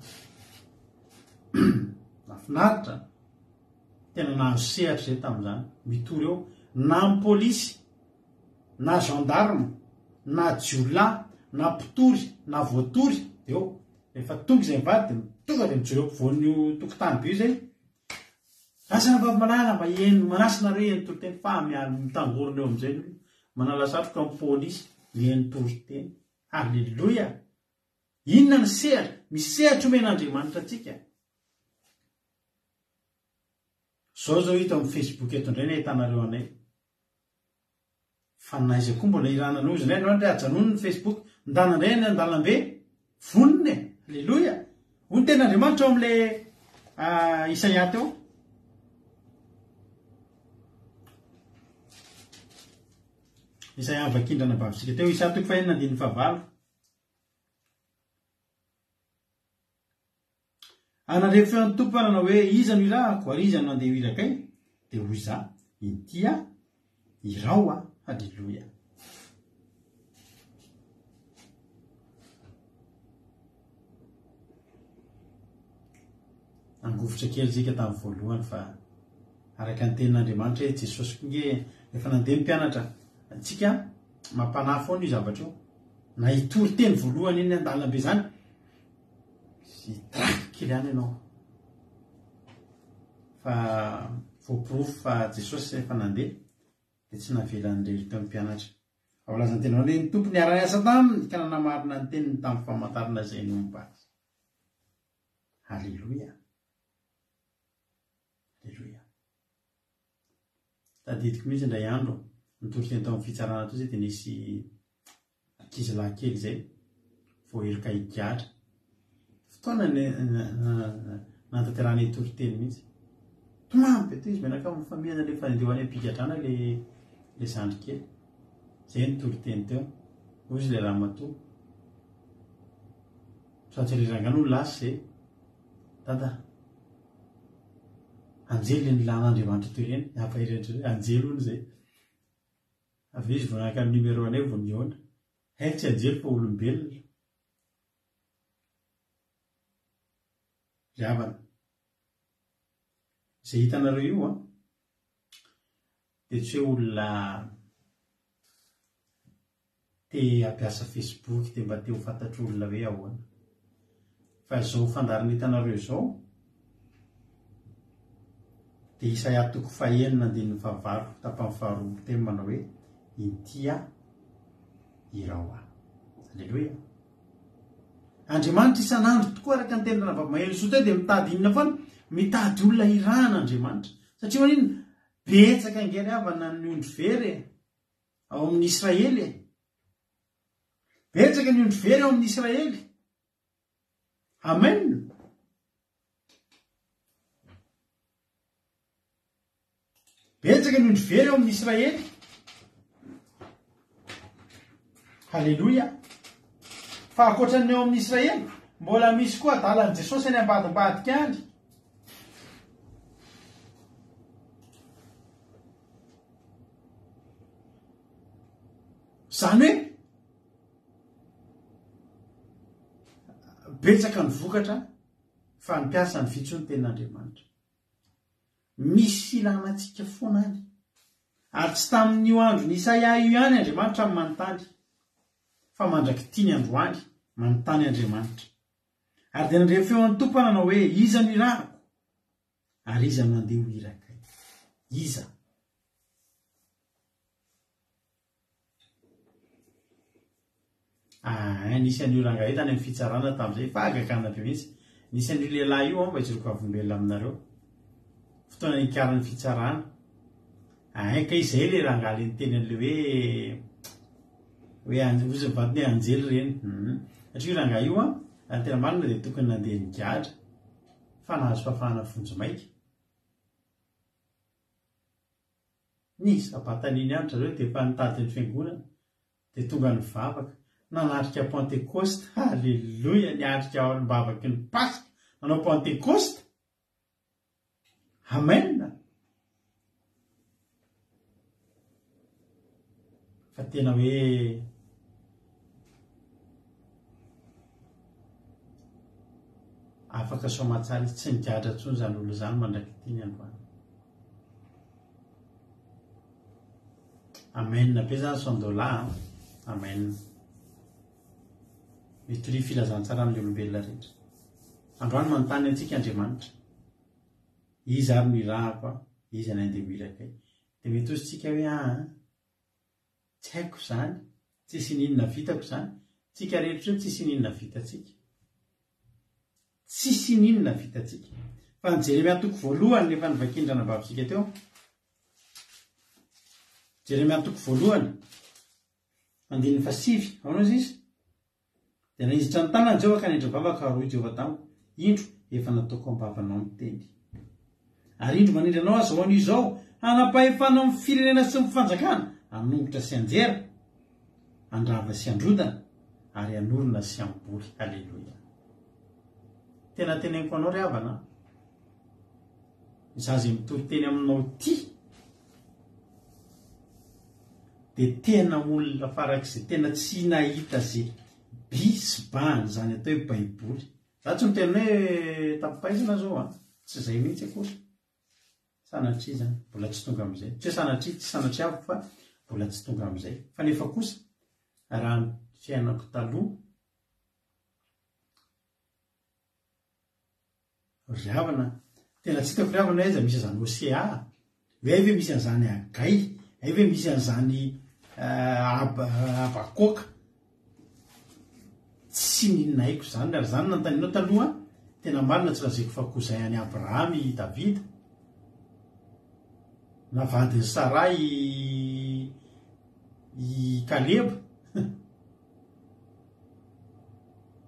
Nahafinaritra. Tena nahazo sehatra izay tamin'izany. Mitory eo na ny polisy, na gendarme, na jiolahy, na mpitory, na voatory dia eo. Rehefa tonga izay mivady dia tonga dia mijoro eo ampovoan'io tokotany be io izay. Lasa ny vavy-malala mba heno, manasa nareo heno toriteny fa miala mitangorona eo amin'izay ny olona. Manala satroka ny polisy, heno toriteny. Aleloia! Inona ny sehatra? Misy sehatra omen'Andriamanitra antsika. Zao zao hita ao amin'ny Facebook eto indray ny ahitanareo anay. Fa n'aiza koa mbola irana nozy indray androany re ajanony ny Facebook, ndana indray any an-dalambe, vonona e! Aleloia! Hoy ny tenin'Andriamanitra ao amin'ilay Isaia teo. Isaia vakindranabavintsika teo, Isaia toko fahenina andininy fahavalo. Ary nandre feon'ny Tompo aho nanao hoe, Iza no irahako, ary iza no handeha ho irakay? Dia hoy izaho, Inty aho, iraho aho. Haleloia. Nangovitra kely isika tamin'ny voalohany fa araka ny tenin'Andriamanitra hoe Jesosy koa nge efa nandeha ny mpianatra. Antsika mampanahy foana io zavatra io. Na hitory teny voalohany eny an-dalambe izany, hitraka kely ihany ianao. Fa voaporofo fa Jesosy efa nandeha dia tsy navelany irery teo ny mpianatra. Voalaza ny teninao hoe ny Tompo niara-niasa taminy ka nanamarina ny teniny tamin'ny famantarana izay nomba azy. Aleloia. Aleloia. Tadidiko mihitsy indray andro, nitory teny tao amin'ny fitsarana tao izay dia nisy ankizilahy kely izay voaheloka higadra. Fotoana nanatanterahana ny toriteny mihitsy. Tomany be teo izy miaraka amin'ny famihana alefa andeha ho any am-pigadrana le le zandry kely. Izay ny toriteny teo. Hoy izy ilay ramatoa. Tratry ry rangahy no lasa e. Dada. Anjely le nilan'Andriamanitra teo ireny. Hampahery an-dry zareo. Anjely hono izay. Avy eo izy vao naka ny numéro anay vao nihaona. Hay tsy anjely fa olombelona. Ry havana. Izay hitanareo io an, dia tsy hoe olona te hampiasa Facebook dia mba te ho fantatr'olona hoe ahoana. Fa izao fandaharana hitanareo izao dia Isaia toko fahenina andininy fahavalo tapany faharoa miteny manao hoe inty aho irao aho. Aleloia. Andriamanitra isan'andro tokoa araka ny tenin'i Ranabavy Maherisoa teo dia mitady inona foana? Mitady olona hirahana Andriamanitra. Satria maninona? Betsaka ange ry havana ny ondry very e! Ao amin'ny Israely e! Betsaka ny ondry very ao amin'ny Israely. Amen! Betsaka ny ondry very ao amin'ny Israely. Haleloia. Fa ankoatra ny ao amin'ny Israely, mbola misy koa adalan'i Jesosy any ambadimbadika any. Izany hoe betsaka ny vokatra fa ny mpiasa ny vitsy hoy ny tenin'Andriamanitra. Misy ilana antsika foana any. Ary tsy tamin'io andron'i Isaia io ihany Andriamanitra no manontany, fa mandrak'ity ny androany, manontany Andriamanitra. Ary dia nandre feo an'ny Tompo aho nanao hoe, Iza no irahako? Ary iza no handeha ho irakay? Iza? Aa, nisy an'io rangahy io tany amin'ny fitsarana tamin'izay, fahagagana be mihitsy. Nisy an'io lehilahy io an, mba hijoroako vavolombelona aminareo. Fotoana nikaran'ny fitsarana. Aa, kay izay ilay rangahy ilay niteny an'ilay hoe hoe an- hozy ny vadiny hoe anjely ireny. Hum. Satria io rangahy io an, raha ny tena marina dia tokony nandeha nigadra fa nahazo fahafahana vonjimaika. Ny sabatan'iny andro zareo dia efa nitady ny fiangonana, dia tonga nivavaka, nanatrika Pantekosta, haleloia, niatrika alim-bavaky ny Paska, nanao Pantekosta, amen! Fa tena hoe afaka soamatsara izy, tsy nigadra intsony izany olona izany mandrak'ity ny androany. Amen be zany Sandola a. Amen. Mitoria filazantsara amin'ny olombelona rehetra. Androany manontany antsika Andriamanitra. Iza ary no irahako a? Iza ny andeha ho irakay? Dia mety hozy tsika hoe aa, tsy haiko izany, tsisy ininona vitako izany. Tsika rehetra eo tsisy ininona vitantsika. Tsisy ininona vitantsika. Fa ny Jeremia toko voalohany efa novakian-dranabavintsika teo. Jeremia toko voalohany, andininy fahasivy, ahoana hozy izy? Dia naninjitra ny tanany Jehovah ka niditra vavaka ary hoy Jehovah tamiko, Indro, efa nataoko am-bavanao ny teny. Ary indro manindry anao aho izao anio izao, hanam-pahefana amin'ny firenena sy ny fanjakana, hanongotra sy hanjera, handrava sy handrodana, ary hanorina sy hamboly. Haleloia. Tena teneniko anao ry havana, izaho izay mitory teny aminao ity, dia tena olona farak'izay tena tsy nahita ze by sy ba an'izany atao hoe baiboly. Za tsy miteny hoe tapipaizina zao an, tsy zay mihitsy akory. Sanatria zany, mbola tsy tonga am'izay. Tsy hoe sanatria, tsy sanatriaviko fa mbola tsy tonga am'izay. Fa nefa kosa, raha ny fiainako taloha, Ry havana, tena tsy hitako ry havana hoe aiza misy an'izany Hosea, hoe hay ve misy an'izany Hagay, hay ve misy an'izany Habakoka. Tsy n'inona haiko izany, ary izany nanontanianao taloha, tena marina tsy lazaiko fa cousin an'i Abrahama i Davida, na vadin'i Sarah i i Kaleba.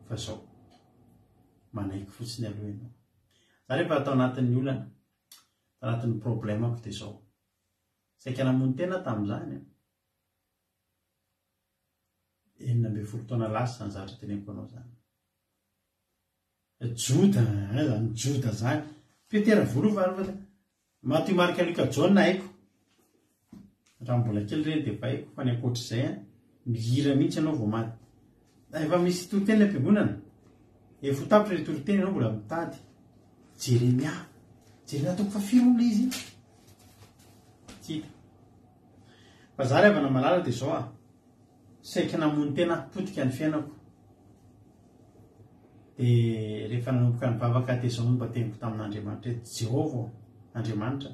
Fa zao. Manaiky fotsiny aloha ianao. Za rehefa tao anatin'ny olana, tao anatin'ny problème-ko dia izao. Saika namono tena aho tamin'izany an. 16 taona lasa izany zavatra teneniko anao izany. Joda, zany Joda zany. Petera voalohany fa Matio, Marka, Lioka, Jaona haiko. Hatramin'ny mbola kely ireny dia efa haiko fa ny ankoatr'izay an, mihira mihitsy ianao vao maty. Efa misy toriteny any am-piangonana. Efa ho tapitra ilay toriteny ianao mbola mitady. Jeremia. Jeremia toko fahafiry hono ilay izy? Tsy hita. Fa za ry havana malala dia izao ah. Saika namono tena aho, potika ny fiainako. Dia rehefa nanomboka nivavaka aho dia izao no mba teniko tamin'Andriamanitra hoe, Jehovah ô, Andriamanitra,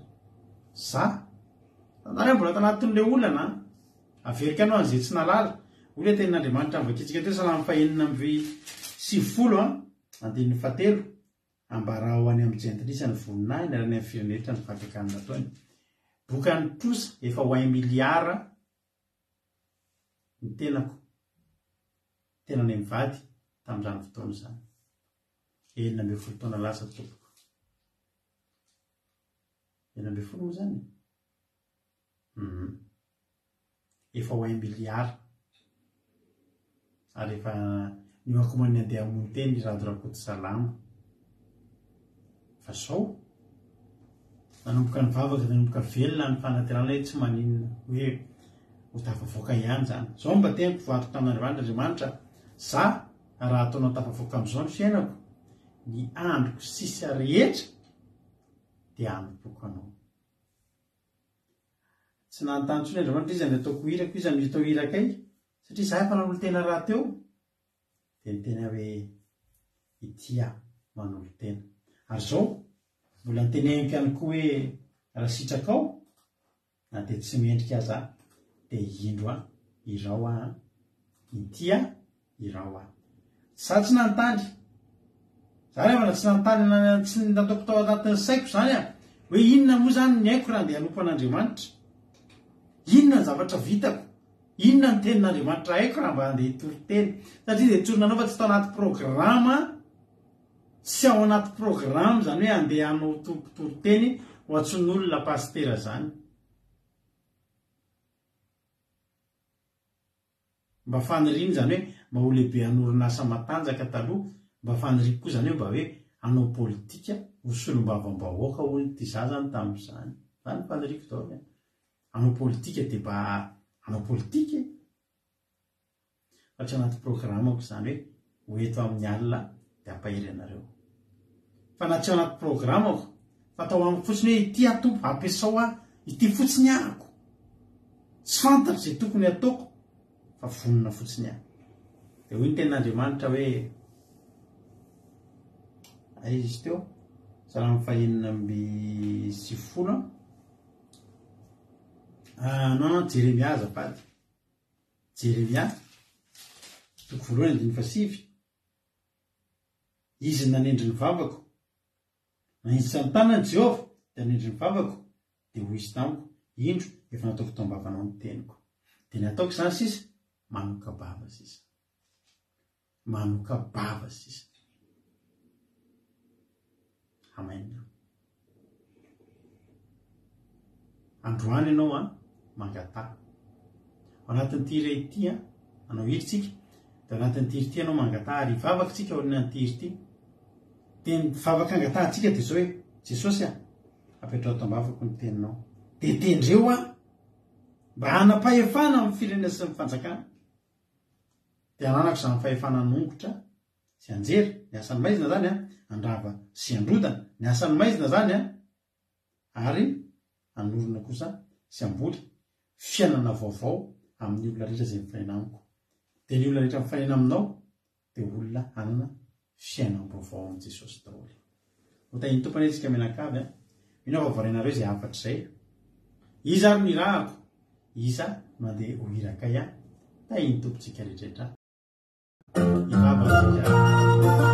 za? Nareo mbola tanatin'ilay olana an! Averiko anao an'izay tsy nahalala. Hoy ilay tenin'Andriamanitra novakintsika teo, Salamo fahenina amby 90 an, andininy fahatelo, Ambarao any amin'ny jentilisa ny voninahiny ary any amin'ny firenena ny fahagagana nataony. Bokan'ny trosa efa ho un milliard ny tenako, tenanay mivady tamin'izany fotoana izany. 16 taona lasa tompoko. 16 moa izany e? Hum. Efa ho un milliard. Ary efa nihoakoman'ny andeha hamono teny i Rado Rakotosalama. Fa zao, nanomboka nivavaka dia nanomboka velona ny fanantenana hoe tsy maninona, hoe ho tafavoaka ihany zany. Zao mba teniko voadiko tamin'Andriamanitra, Andriamanitra, za raha ataonao tafavoaka amin'izao ny fiainako, ny androko sisa rehetra dia hanompoako anao. Tsy nanontany intsony Andriamanitra iza no ataoko ho irako, iza no atao irakay, satria za efa nanolo-tena rahateo. Dia niteny aho hoe, Ity aho, manolo-tena. Ary izao, mbola noteneniko ihany koa hoe, Raha sitrakao, na dia tsy mendrika aza aho, dia indro aho, irao aho an. Ity aho, irao aho. Izaho tsy nanontany. Izaho ry havana tsy nanontany, tsy nataoko tao anatin'ny saiko izany an, hoe inona moa izany ny haiko raha andeha hanompo an'Andriamanitra? Inona ny zavatra vitako? Inona ny tenin'Andriamanitra haiko raha mba handeha hitory teny? Satria dia tsorina anao fa tsy tao anaty programa, tsy ao anaty programa izany hoe handeha hanao mpitory teny ho antsoin'olona pasitera izany. Mba faniriana izany hoe mba ho lehibe an'orinasa matanjaka taloha, mba faniriako koa izany hoe mba hoe hanao politika, ho solombavambahoaka hono ity za zany tamin'izany. Izany faniriako daholo e. Hanao politika dia mba hanao politika e! Fa tsy anaty programako izany hoe ho eto amin'ny alina dia hampahery anareo. Fa na tsy ao anaty programako, fa tao amiko fotsiny hoe ity aho Tompo, ampiasao aho, ity fotsiny ahako. Tsy fantatro izay tokony hataoko fa vonona fotsiny aho. Dia hoy ny tenin'Andriamanitra hoe, aiza izy teo? Salamo fahenina amby 90 an. Ah, non, non, Jeremia azafady. Jeremia. Toko voalohany andininy fahasivy, Izy no nanendry ny vavako. Nahinjitra ny tanany Jehovah, dia nanendry ny vavako, dia hoy Izy tamiko, Indro, efa nataoko tao am-bavanao ny teniko. Dia ny ataoko izany sisa, manoka-bava sisa. Manoka-bava sisa. Amen. Androany ianao an, mangataha. Ao anatin'ity hira ity an, hanao hira tsika, dia ao anatin'ity hira ity ianao mangataha ary hivavaka tsika aorianan'ity hira ity. Dia ny vavaka angatahantsika dia izao hoe, Jesosy a, apetraho ato am-bavako ny teninao. Dia tendreo aho mba hanam-pahefana amin'ny firenena sy ny fanjakana. Dia ananako izany fahefana hanongotra sy hanjera, ny asan'ny maizina izany an, handrava sy handrodana, ny asan'ny maizina izany an, ary hanorina kosa sy hamboly fiainana vaovao amin'ny olona rehetra izay mifanena amiko. Dia ny olona rehetra mifanena aminao dia olona hanana fiainam-baovao amin'i Jesosy daholo. Ho tahin'ny Tompo anie isika mianakavy an! Mino aho fa voarainareo izay hafatra izay. Iza ary no irahako? Iza no handeha ho irakay ahy? Tahin'ny Tompo tsika rehetra. Hivavaka tsika.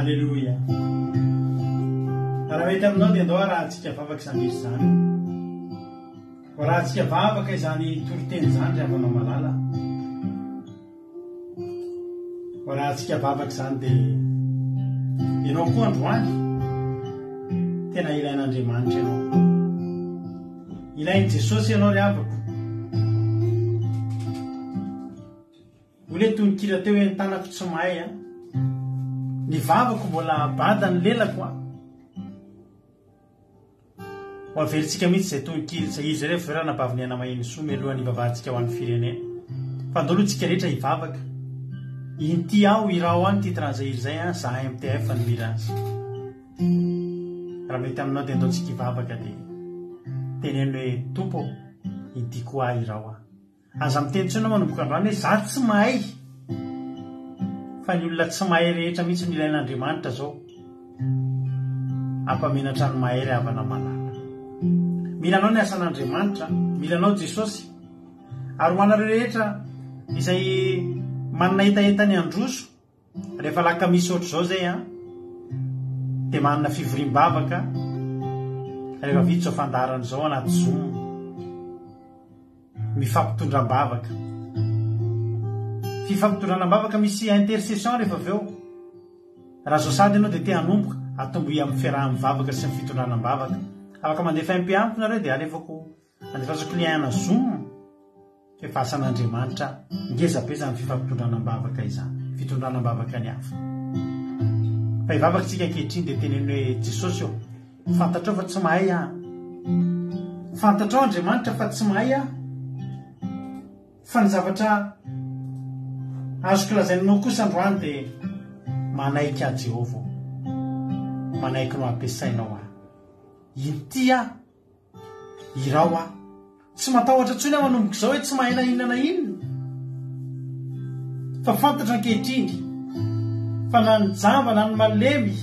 Aleloia. Raha mety aminao dia ndao arahantsika vavaka izany hira izany. Ho arahantsika vavaka izany toriteny izany ry havanao malala. Ho arahantsika vavaka izany dia ianao koa androany tena ilain'Andriamanitra ianao. Ilain'i Jesosy ianao ry havako. Hoy ilay tononkira teo hoe ny tanako tsy mahay an. Ny vavako mbola bada ny lelako an. Ho averintsika mihitsy izay tononkira izay izy ireo avy eo ranabavy Niaina Mahenisoa mialohan'ny hivavahantsika ho an'ny firenena. Fa andao aloha tsika rehetra hivavaka. Inty aho iraho aho ny titre an'izay hira izay an, za MTF no mihira azy. Raha mety aminao dia andao tsika hivavaka dia teneno hoe Tompo ô, inty koa aho iraho aho. Aza miteny intsony ianao manomboka androany hoe za tsy mahay fa ny olona tsy mahay rehetra mihitsy no ilain'Andriamanitra zao. Ampamenatra ny mahay ry havana malala. Mila anao ny asan'Andriamanitra, mila anao Jesosy. Ary ho anareo rehetra izay manana hetaheta ny handroso, Rehefa alakamisy ohatr'izao zay an, dia manana fivoriam-bavaka rehefa vita izao fandaharana izao anaty zoom. Mifampitondra am-bavaka. Fifampitondrana am-bavaka misy intercession rehefa avy eo. Raha zao sady ianao dia te hanomboka, atombohy amin'ny fiaraha-mivavaka sy ny fitondrana am-bavaka. Afaka mandefa MP amiko nareo dia alefako Andefasako lien ana zoom fa efa asan'Andriamanitra ngeza be izany fifampitondrana am-bavaka izany, fitondrana am-bavaka ny hafa. Fa hivavaka isika ankehitriny dia teneno hoe Jesosy ô, fantatrao fa tsy mahay aho. Fantatrao Andriamanitra fa tsy mahay aho. Fa ny zavatra azoko lazaina anao kosa androany dia manaiky aho Jehovah ô. Manaiky no ampiasainao ahy. Inty aho. Hirao aho. Tsy matahotra intsony aho manomboka izao hoe tsy mahay na inona na inona. Fa fantatro ankehitriny fa na ny jamba na ny malemy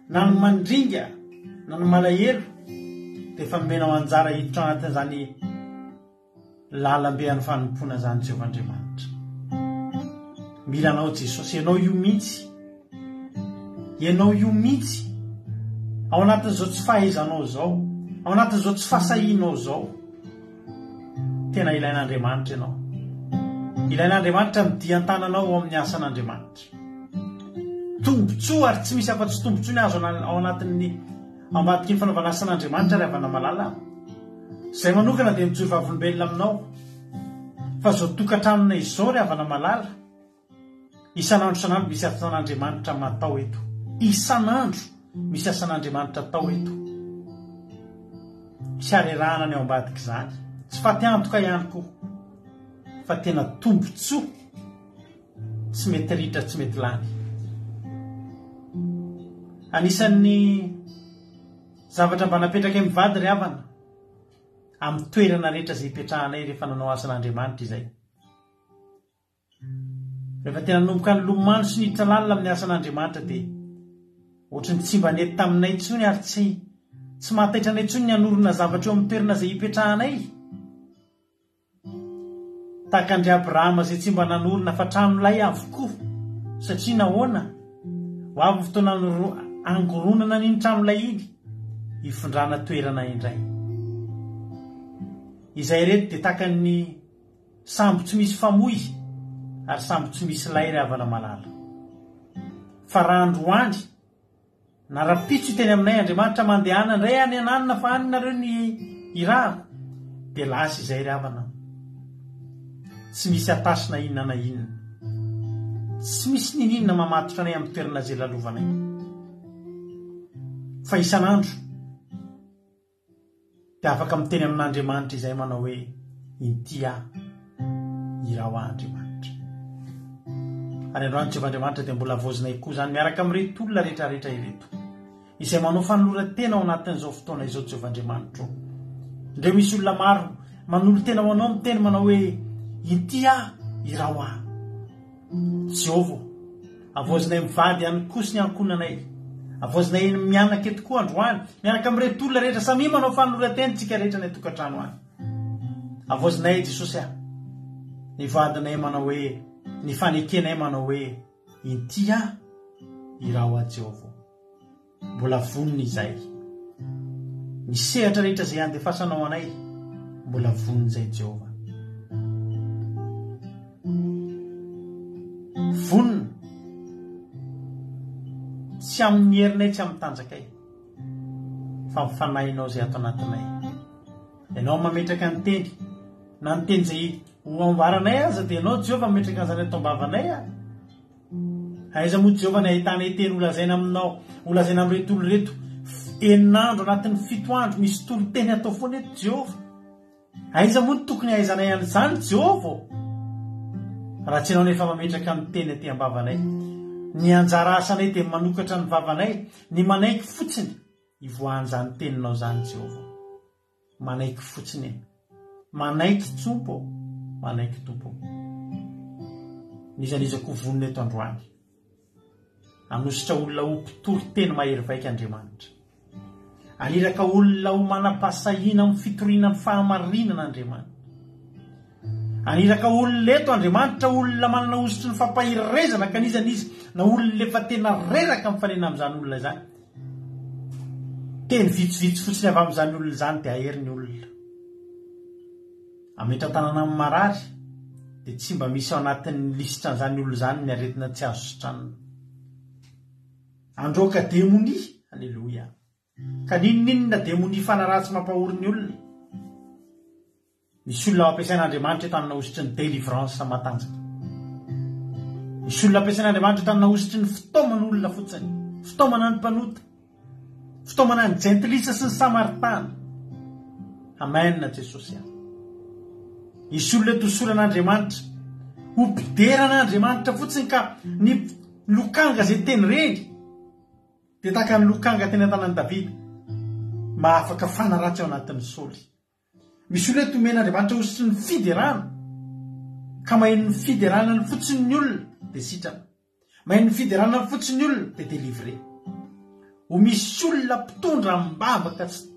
na ny mandringa na ny malahelo dia efa nomenao anjara hiditra ao anatin'izany Lalambe an'ny fanompoana izany Jehovah Andriamanitra. Mila anao Jesosy, ianao io mihitsy. Ianao io mihitsy. Ao anatin'izao tsy fahaizanao izao, ao anatin'izao tsy fahasahianao izao. Tena ilain'Andriamanitra ianao. Ilain'Andriamanitra ny dian-tananao ao amin'ny asan'Andriamanitra. Tombontsoa ary tsy misy afa-tsy tombontsoa ny azo ao anatin'ny ambadiky ny fanaovana asan'Andriamanitra ry havana malala. Izay manokana dia mijoro vavolombelona aminao fa izao tokantranonay izao ry havana malala, isan'andro isan'andro misy asan'Andriamanitra matao eto. Isan'andro misy asan'Andriamanitra atao eto. Tsy harerahana ny ao ambadik'izany. Tsy faty antoka ihany koa fa tena tombontsoa tsy mety ritra tsy mety lany. Anisan'ny Zavatra mba napetrakay mivady ry havana, amin'ny toerana rehetra izay ipetrahanay rehefa nanao asan'Andriamanitra izay. Rehefa tena nanomboka nilomano sy niditra lalina amin'ny asan'Andriamanitra dia ohatry ny tsy mba nety taminay intsony ary tsy tsy mahataitra anay intsony ny hanorina zavatra eo amin'ny toerana izay ipetrahanay. Tahaka an-dry Abrahama izay tsy mba nanorina fa tranolay avokoa. Satria nahoana? Ho avy ny fotoana hangoronana an'iny tranolay iny, hifindrana toerana indray. Izay ireto dia tahaka ny sambo tsy misy famoy ary sambo tsy misy lay ry havana malala. Fa raha androany, Na rahampitso hiteny aminay Andriamanitra mandehana indray any ananona fa any nareo ny irahako dia lasa izay ry havana tsy misy atasy na inona na inona tsy misy nininona mamatotra anay amin'ny toerana izay lalovanay fa isan'andro Dia afaka miteny amin'Andriamanitra izay manao hoe, Inty aho, iraho ahy Andriamanitra. Ary androany Jehovah Andriamanitra dia mbola havaozinay koa izany miaraka amin'ireto olona rehetra rehetra ireto, izay manao fanoloran-tena ao anatin'izao fotoana izao Jehovah Andriamanitro. Indreo misy olona maro manolo-tena ho anao miteny manao hoe, Inty aho, iraho ahy. Jehovah ô, havaozinay mivady ihany koa sy ny ankohonanay. Havaozinay eny mianaka eto koa androany, miaraka amin'ireto olona rehetra. Samia manao fanoloran-tena isika rehetra any an-tokantrano any. Havaozinay Jesosy ah, ny vadinay manao hoe, ny fanekenay manao hoe, inty aho, Iraho aho Jehovah ô. Mbola vonona izahay. Ny sehatra rehetra izay andefasanao anay, mbola vonona izay Jehovah. Vonona. Tsy amin'ny herinay, tsy amin'ny tanjakay, fa amin'ny fanahinao izay ato anatinay. Ianao mametraka ny teny, na ny teny izay ho ambaranay aza dia ianao Jehovah mametraka an'izany ato am-bavanay. Aiza moa Jehovah ny ahitanay teny holazaina aminao, holazaina amin'ireto olona ireto? Enina andro anatin'ny fito andro misy toriteny atao foana eto Jehovah. Aiza moa no tokony hahaizanay an'izany Jehovah ô? Raha tsy ianao nefa mametraka ny teny aty am-bavanay. Ny anjara asanay dia ny manokatra ny vavanay, ny manaiky fotsiny hivoahan'izany teninao izany Jehovah. Manaiky fotsiny e. Manaiky Tompo ô. Manaiky Tompo ô. N'iza n'iza koa vonona eto androany. Hanositra olona ho mpitory teny mahery vaika Andriamanitra. Haniraka olona ho manam-pahasahiana amin'ny fitoriana ny fahamarinana Andriamanitra. Haniraka olona eto Andriamanitra, olona manana hosotry ny fampaherezana ka n'iza n'iza na olona efa tena reraka mifanena amin'izany olona izany. Teny vitsivitsy fotsiny avy amin'izany olona izany dia hahery ny olona. Hametra-tanana amin'ny marary dia tsy mba misy ao anatin'ny lisitran'izany olona izany ny aretina tsy azo sitranina. Handroaka demonia, aleloia. Ka n'inon'inona demonia fanaratsy mampahory ny olona. Misy olona ampiasain'Andriamanitra eto hanana hosotry ny délivrance matanjaka. Misy olona ampiasain'Andriamanitra eto hanana hosotry ny fitaomana olona fotsiny, fitaomana ny mpanota, fitaomana ny jentilisa sy ny samaritana. Amen Jesosy a. Misy olona eto hosoran'Andriamanitra ho mpidera an'Andriamanitra fotsiny ka ny lokanga izay teny reny dia tahaka ny lokanga teny an-tanan'i Davida mahafaka fanaratsy ao anatin'ny Saoly. Misy olona eto omen'Andriamanitra hosotry ny fiderana, ka maheno ny fideranany fotsiny ny olona dia sitrana. Maheno ny fideranany fotsiny ny olona dia délivré. Ho misy olona mpitondra am-bavaka tsy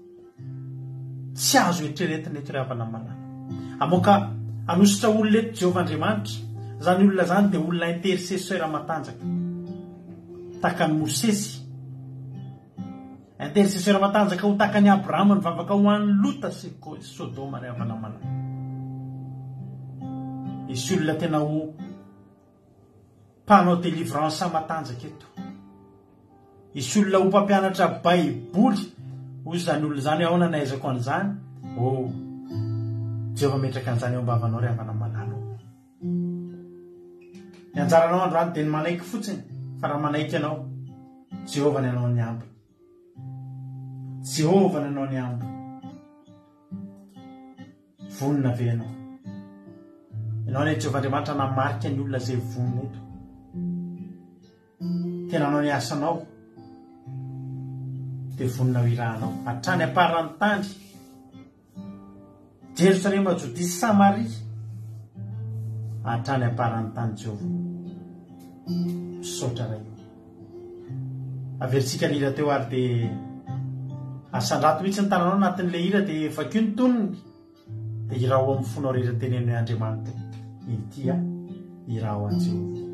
tsy azo eritreretina eto ry havana malala. Amoaka hanosotra olona eto Jehovah Andriamanitra. Izany olona izany dia olona intercesseur matanjaka. Tahaka an'i Mosesy. Intercesseur matanjaka ho tahaka an'i Abrahama nivavaka ho an'i Lota sy Sodoma ry havana malala. Hisy olona tena ho mpanao délivrance matanjaka eto. Hisy olona ho mpampianatra Baiboly. Hoy izany olona izany, ahoana no ahaizako an'izany? Oh, Jehovah metraka an'izany eo am-bavanao ry havana malala. Ny anjaranao androany dia ny manaiky fotsiny fa raha manaiky ianao, Jehovah ny hanao ny ambiny. Jehovah ny hanao ny ambiny. Vonona ve ianao? Ianao anie Jehovah Andriamanitra namarika ny olona izay vonona eto. Tena hanao ny asanao dia vonona ho irahanao hatrany am-paran'ny tany. Jerosalema, Jodia, Samaria, hatrany am-paran'ny tany Jehovah. Misaotra Ray o. Averintsika ny hira teo ary dia asandrato mihitsy ny tananao anatin'ilay hira dia vakio ny tonony dia hirao amin'ny fonao rehetra teneno hoe Andriamanitra ity aho, hirao an'i Jehovah.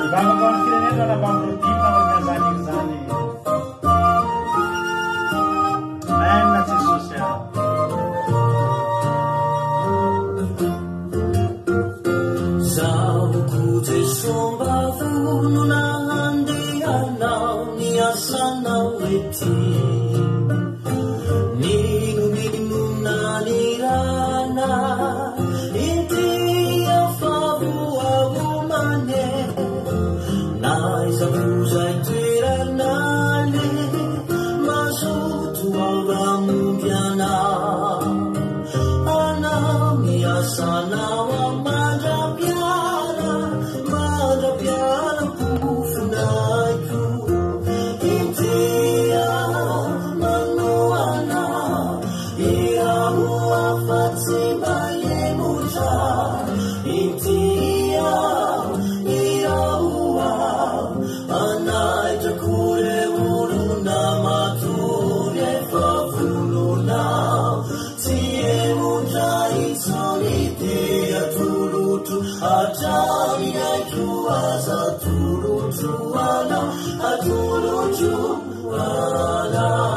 Hivavaka ho an'ny firenena Ranabavy Rodina aorian'izany hira izany. Amen Jesosy a. Zaho ko Jeso mba vonona handeha hanao ny asanao ety. N'inon'inona nirana, inty aho fa voaomana e. N'aiza koa izay toerana aleha, mazoto aho ramonjy anao. Hanao ny asanao aho mandra-piala, mandra-pialam-pofonaiko. Inty aho manohana, iraho aho fa tsy mba hihemotra. Inty aho, iraho aho, hanaitrako ireo olona matory. atolotro anao.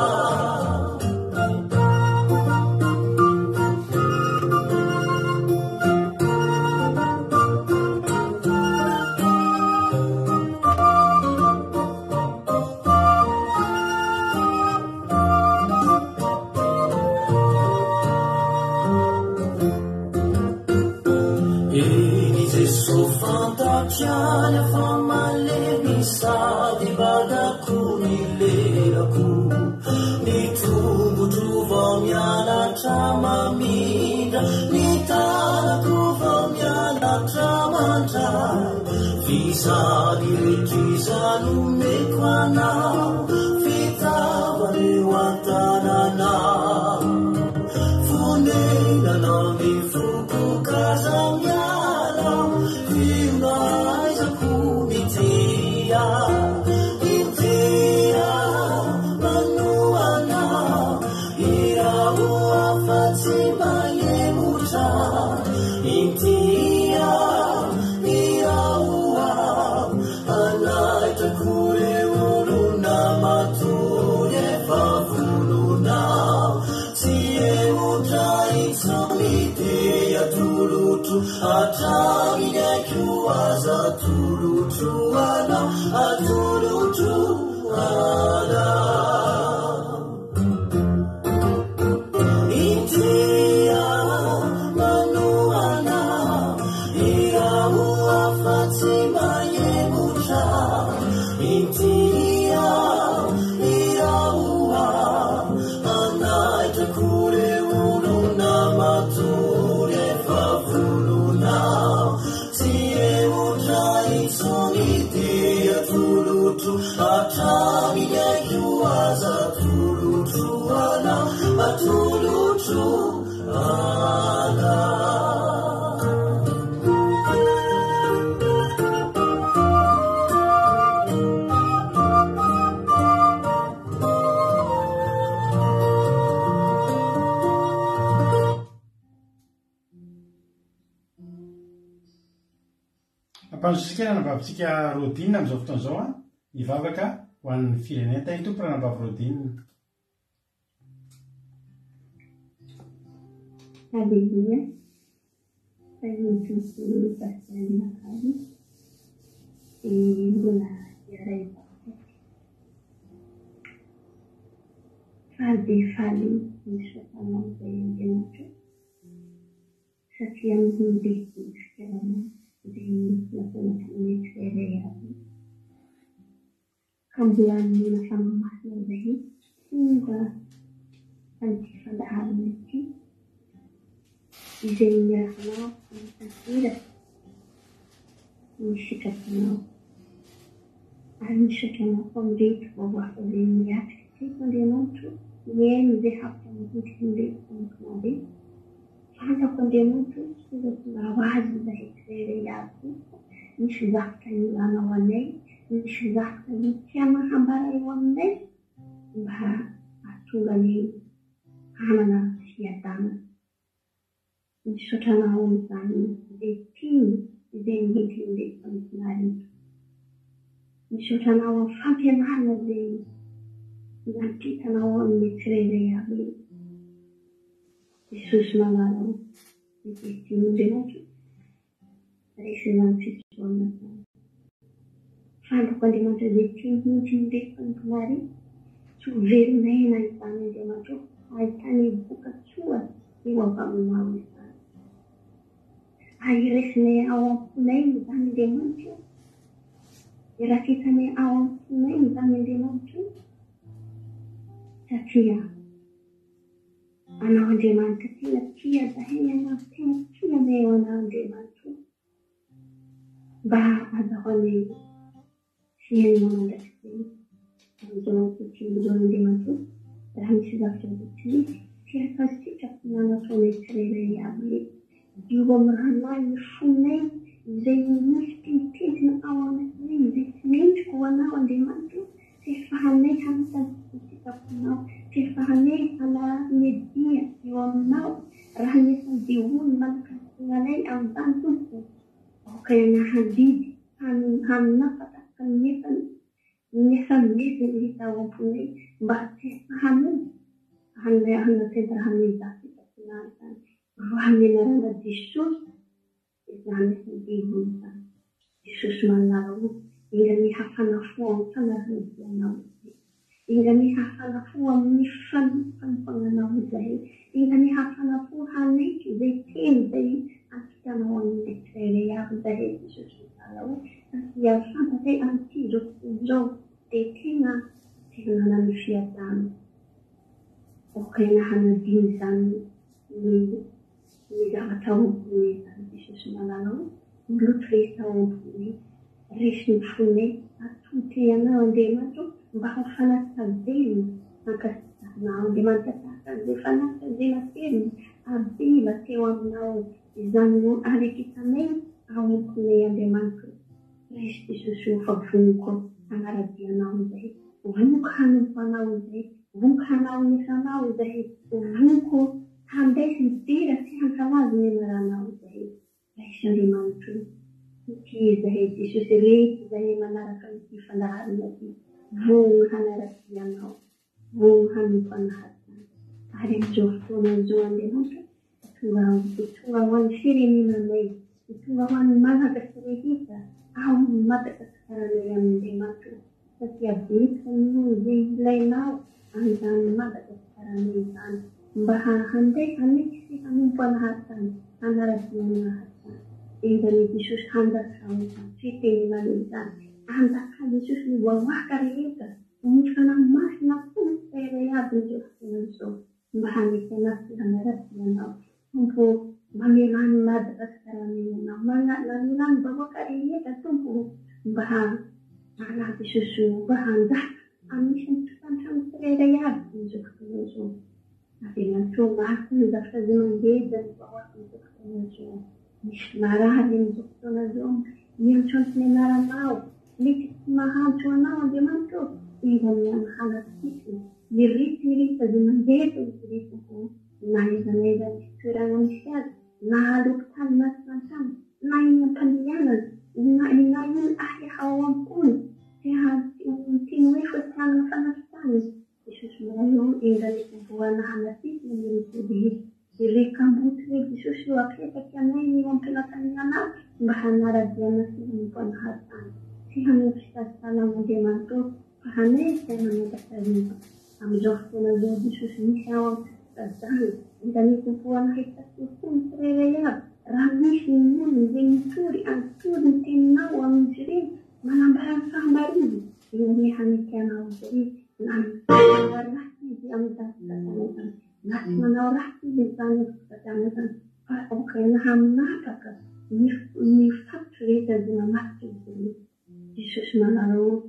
Eny Jesoa fantatro ihany fa malemy sady badako ny lelako, ny tongotro vao mianatra mamindra, ny tanako vao mianatra mandray. F'izany rehetra izany omeko anao, fitaovana eo an-tananao. Fonenanao ny foko k'aza miala, fionaizako mitia. Mitia manohana, iraho afa-tsy mahemotra. Intia iraho aho, hanaitrako ireo olona matory efa vonona. Tsy hemotra intsony dia atolotro hatramin'ny aiko aza atolotro anao, atolotro anao. Intia manohana, iraho afa-tsy mahemotra. Intia iraho aho, hanaitrako ireo olona matory efa vonona. Tsy hemotra intsony dia atolotro hatramin'ny aiko aza atolotro anao, atolotro anao. Ampandrosotsika ny anabavintsika Rodine amin'izao fotoana izao an, hivavaka ho an'ny firenena. Tahin'ny Tompo ranabavy Rodine. Aleloia. Tahin'ny Tompo Pasteur Makary. Dia mbola hiara-hivavaka. Faly dia faly misaotra anao izay Andriamanitra. Satria noho ny lehibe ny fitiavanao izay nataonao taminay tsirairay avy. Ka mbola nomena Fanahy Masina izahay tonga tamin'ity fandaharana ity, izay niarahanao nanatanteraka ny sitraponao. Ary misaotra anao koa amin'ireto vaovao hafa izay miatrika teto Andriamanitra o, mihaino izay hafatra nahodikin'ireto mpanomponao ireto. Fantako Andriamanitra o, tsy tongatonga ho azy izahay tsirairay avy Tompo, misy zavatra ilanao anay, misy zavatra izay tianao hambara eo aminay mba hahatonga anay hanana fiadanana. Misaotra anao amin'izany izay tiany izay nentin'ireto mpanomponao ireto. Misaotra anao amin'ny fampianarana izay nampitanao amin'ny tsirairay avy hoe Jesosy malala ô, izay tian'Andriamanitra raiso izany fisoronana izany. Fantako Andriamanitra izay tiany nentin'ireto mpanomponao ireto, tsy ho velon'aina izany Andriamanitra ô, ahitany voka-tsoa eo avy aminao izany. Ary raisinay ao am-ponay izany Andriamanitra ô. Iraketanay ao am-ponay izany Andriamanitra ô. Satria Anao Andriamanitra tena tia zahay Ianao, tena tia anay eo Anao Andriamanitra ô. Mba azahoanay fiainana mandrakizay amin'izao ankehitriny izao Andriamanitra ô. Raha misy zavatra izay tsy mety, tsy afaka sitrako na nataonay tsirairay avy hoe diovy amin'ny ranonay ny fonay izay misy pentimpentina ao anatinay izay tsy mendrika ho Anao Andriamanitra ô, tsy afahanay hanota ny sitraponao, tsy afahanay hanome dia eo Aminao raha ny asan'ny devoly manakatona anay amin'izany Tompo. Aoka ianao handidy, hanapaka ny nefany. Ny asa mety hita ao am-ponay mba tsy hanompo hanatanterahana izany fitakiana izany. Roahy amin'ny anarana Jesosy izany devoly izany. Jesosy malala o, enga anie hafana fo amin'ny fanarahan-dia Anao izahay. Enga anie hafana fo amin'ny fanompoana Anao izahay. Enga anie hafana fo hanaiky izay teny izay ampitanao aminay tsirairay avy izahay Jesosy malala o, satria fantatray amin'ity izao tontolo izao dia tena tsy hanana ny fiadanana. Aoka hanadino izany ny ny zavatra ao am-ponay izany Jesosy malala o, ny loto rehetra ao am-ponay, resy ny fonay, atolotray Anao Andriamanitra o, mba ho fanatitra velona ankasitrahanao Andriamanitra tahaka an'izay fanatitra izay nateriny Abela teo Aminao izany no areketanay ao am-ponay Andriamanitra o. Raiso Jesosy o fa voniko hanara-dia Anao izahay, voniko hanompo Anao izahay, voniko hanao ny asanao izahay, voniko handeha hidera sy hankalaza ny anaranao izahay. Raiso Andriamanitro o. Ity izahay Jesosy rehetra izahay manaraka ity fandaharana ity, vonona hanara-dia Anao. Vao hanompo an'Ahatany. Ary amin'izao fotoana izao Andriamanitra dia tonga dia tonga ho an'ny firenenanay, dia tonga ho an'ny Malagasy rehetra ao Madagasikaranay Andriamanitra ô, satria betsaka ny olona izay ilainao amin'izany Madagasikaranay izany mba handeha hanaiky sy hanompo an'Ahatany, hanara-dia an'Ahatany. Enga anie Jesosy hanjaka ao izany firenenanay izany, hanjaka Jesosy ny vahoaka rehetra Ny Fanahy Masina koa no tsirairay avy amin'izao fotoana izao mba hanekena sy hanara-dia Anao. Tompo ô, mamelà an'i Madagasikara Ianao, mamelà ny vahoaka rehetra Tompo ô, mba hanampy Jesosy ô, mba hanjaka amin'ny isan-tokantrano tsirairay avy amin'izao fotoana izao. Andriamanitra ô, maro koa ny zavatra izay mangeja ny vahoaka amin'izao fotoana izao. Misy marary amin'izao fotoana izao, miantsoantso ny anaranao, mety tsy mahantra ho anao Andriamanitra ô, enga anie hanatsika ny ritirita izay mangeja izy ireo Tompo ô, na aiza na aiza misy toerana misy azy, na à l'hôpital na tsy an-trano, na eny am-pandehanana, na na iny ahiahy ao am-pony, te te hoe fa tsy hanana fanasitranana. Jesosy Malala ô, enga anie vovohana hanasitana ny rehetra. Ireo kamboty ireo Jesosy ô, apetraky anay eo am-pelatananao mba hanara-dia anao sy hanompo anao hatrany. Tsy hanao fisalasala ao Andriamanitra ô, fa hanaiky anao mandrakariva. Amin'izao fotoana izao Jesosy misy ao am-pisalasana, enga anie vovohana hitaky ny fony tsirairay avy, raha misy ny olona izay mitory antory ny teninao amin'izy ireny, manambara ny fahamarinana, enga anie hanaiky anao izay na manao ratsy izy amin'izany fitsarana izany, na tsy manao ratsy izy amin'izany fitsarana izany, fa aoka ianao hanapaka ny ny fatotry rehetra izay mamatotra izy ireo. Jesosy malala ô,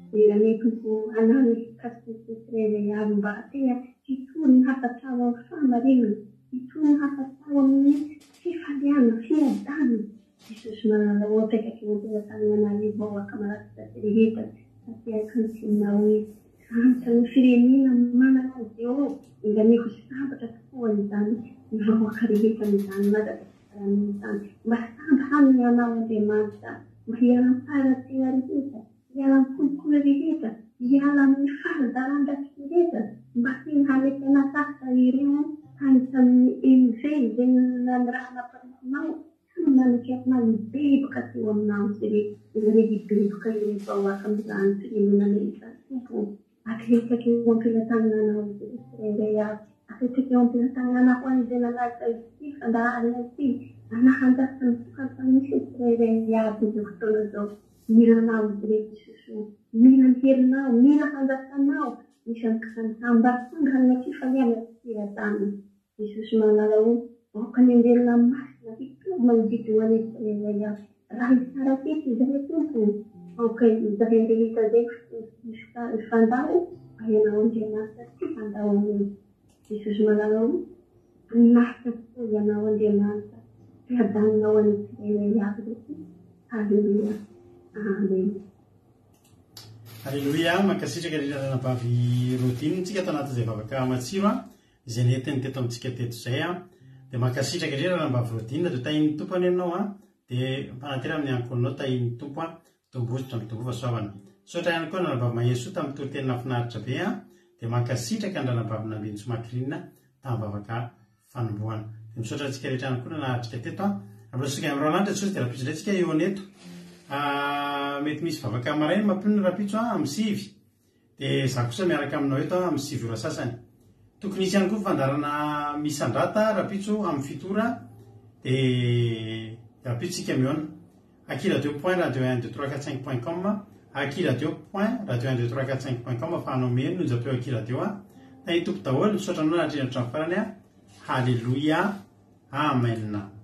enga anie Tompo hanano hikasika ny tsirairay avy mba tena hitory ny hafatrao amin'ny fahamarinana, hitory ny hafatrao amin'ny fifaliana, fiadanana. Jesosy malala ô, apetraka eo am-pelatanana ny vahoaka malagasy rehetra satria ankehitriny hoe sambatra ny firenena manana an'i Jehovah, enga anie ho sambatra tokoa izany ny vahoaka rehetra amin'izany Madagasikara izany, mba samby hanome anao Andriamanitra, mba hiala amin'ny faharatsiana rehetra, hiala amin'ny kolikoly rehetra, hiala amin'ny fahazaran-dratsy rehetra, mba tena hanekena tahaka ireo tany tamin'ny MV izay nanirahana mpanomponao Samy nanekena hibeboka teo aminao izy ireo, ireo hibevoka ireo vahoaka amin'izany firenena izany, Tompo ô. Apetraka eo am-pelatananao izy ireo tsirairay avy. Apetraka eo am-pelatananao ho an'izay nanaraka ity fandaharana ity, hanahanjaka ny tokantrano misy ny tsirairay avy amin'izao fotoana izao. Mila Anao izy ireo, Jesosy ô. Mila ny herinao, mila hanjakanao isan-tokantrano mba hampangana fifaliana sy fiadanana. Jesosy malala o, aoka ny anjelina masina hitovy manodidina anay tsirairay avy. Raha hitsara fety izahay Tompo o, aoka izahay rehetra izay hifandao fa Ianao Andriamanitra tsy handao anay. Jesosy malala o, voninahitra tokoa Ianao Andriamanitra, fiadanana ho anay tsirairay avy reto. Aleloia. Amen. Aleloia, mankasitraka indrindra ranabavy Rodine tsika tao anatin'izay vavaka matsiro a. Izay nentiny teto amintsika teto izay an. Dia mankasitraka indrindra Ranambavy Rodine, dia tahin'ny Tompo anie ianao an. Dia mpanantena amin'ny ankohonanao tahin'ny Tompo an. Tombozotra mitomboa fahasoavana. Misaotra ihany koa an'Ranabavy Maherisoa tamin'ny toriteny nahafinaritra be an! Dia mankasitraka an-dRanabavy Nambinintsoa Macrine tamin'ny vavaka fanombohana. Dia misaotra antsika rehetra ihany koa nanatrika teto an! Raha mbola soa amin'ny Roa Lanitra Jesosy dia rahampitso indray tsika hihaona eto. Mety misy vavaka maraina mampionona rahampitso an, amin'ny 9. Dia izaho kosa miaraka aminao eto amin'ny 9 ora sasany. Tokony hisy ihany koa fandaharana misandrata rahampitso amin'ny 7 ora dia rahampitso isika mihaona. Akiradio point radio un deux trois quatre cinq point com Akiradio point radio un deux trois quatre cinq point com afahanao mihaino ny onjam-peo Akiradio a. Tahin'ny Tompo daholo, misaotra anao nahatrehina hatramin'ny farany a. Haleloia. Amen.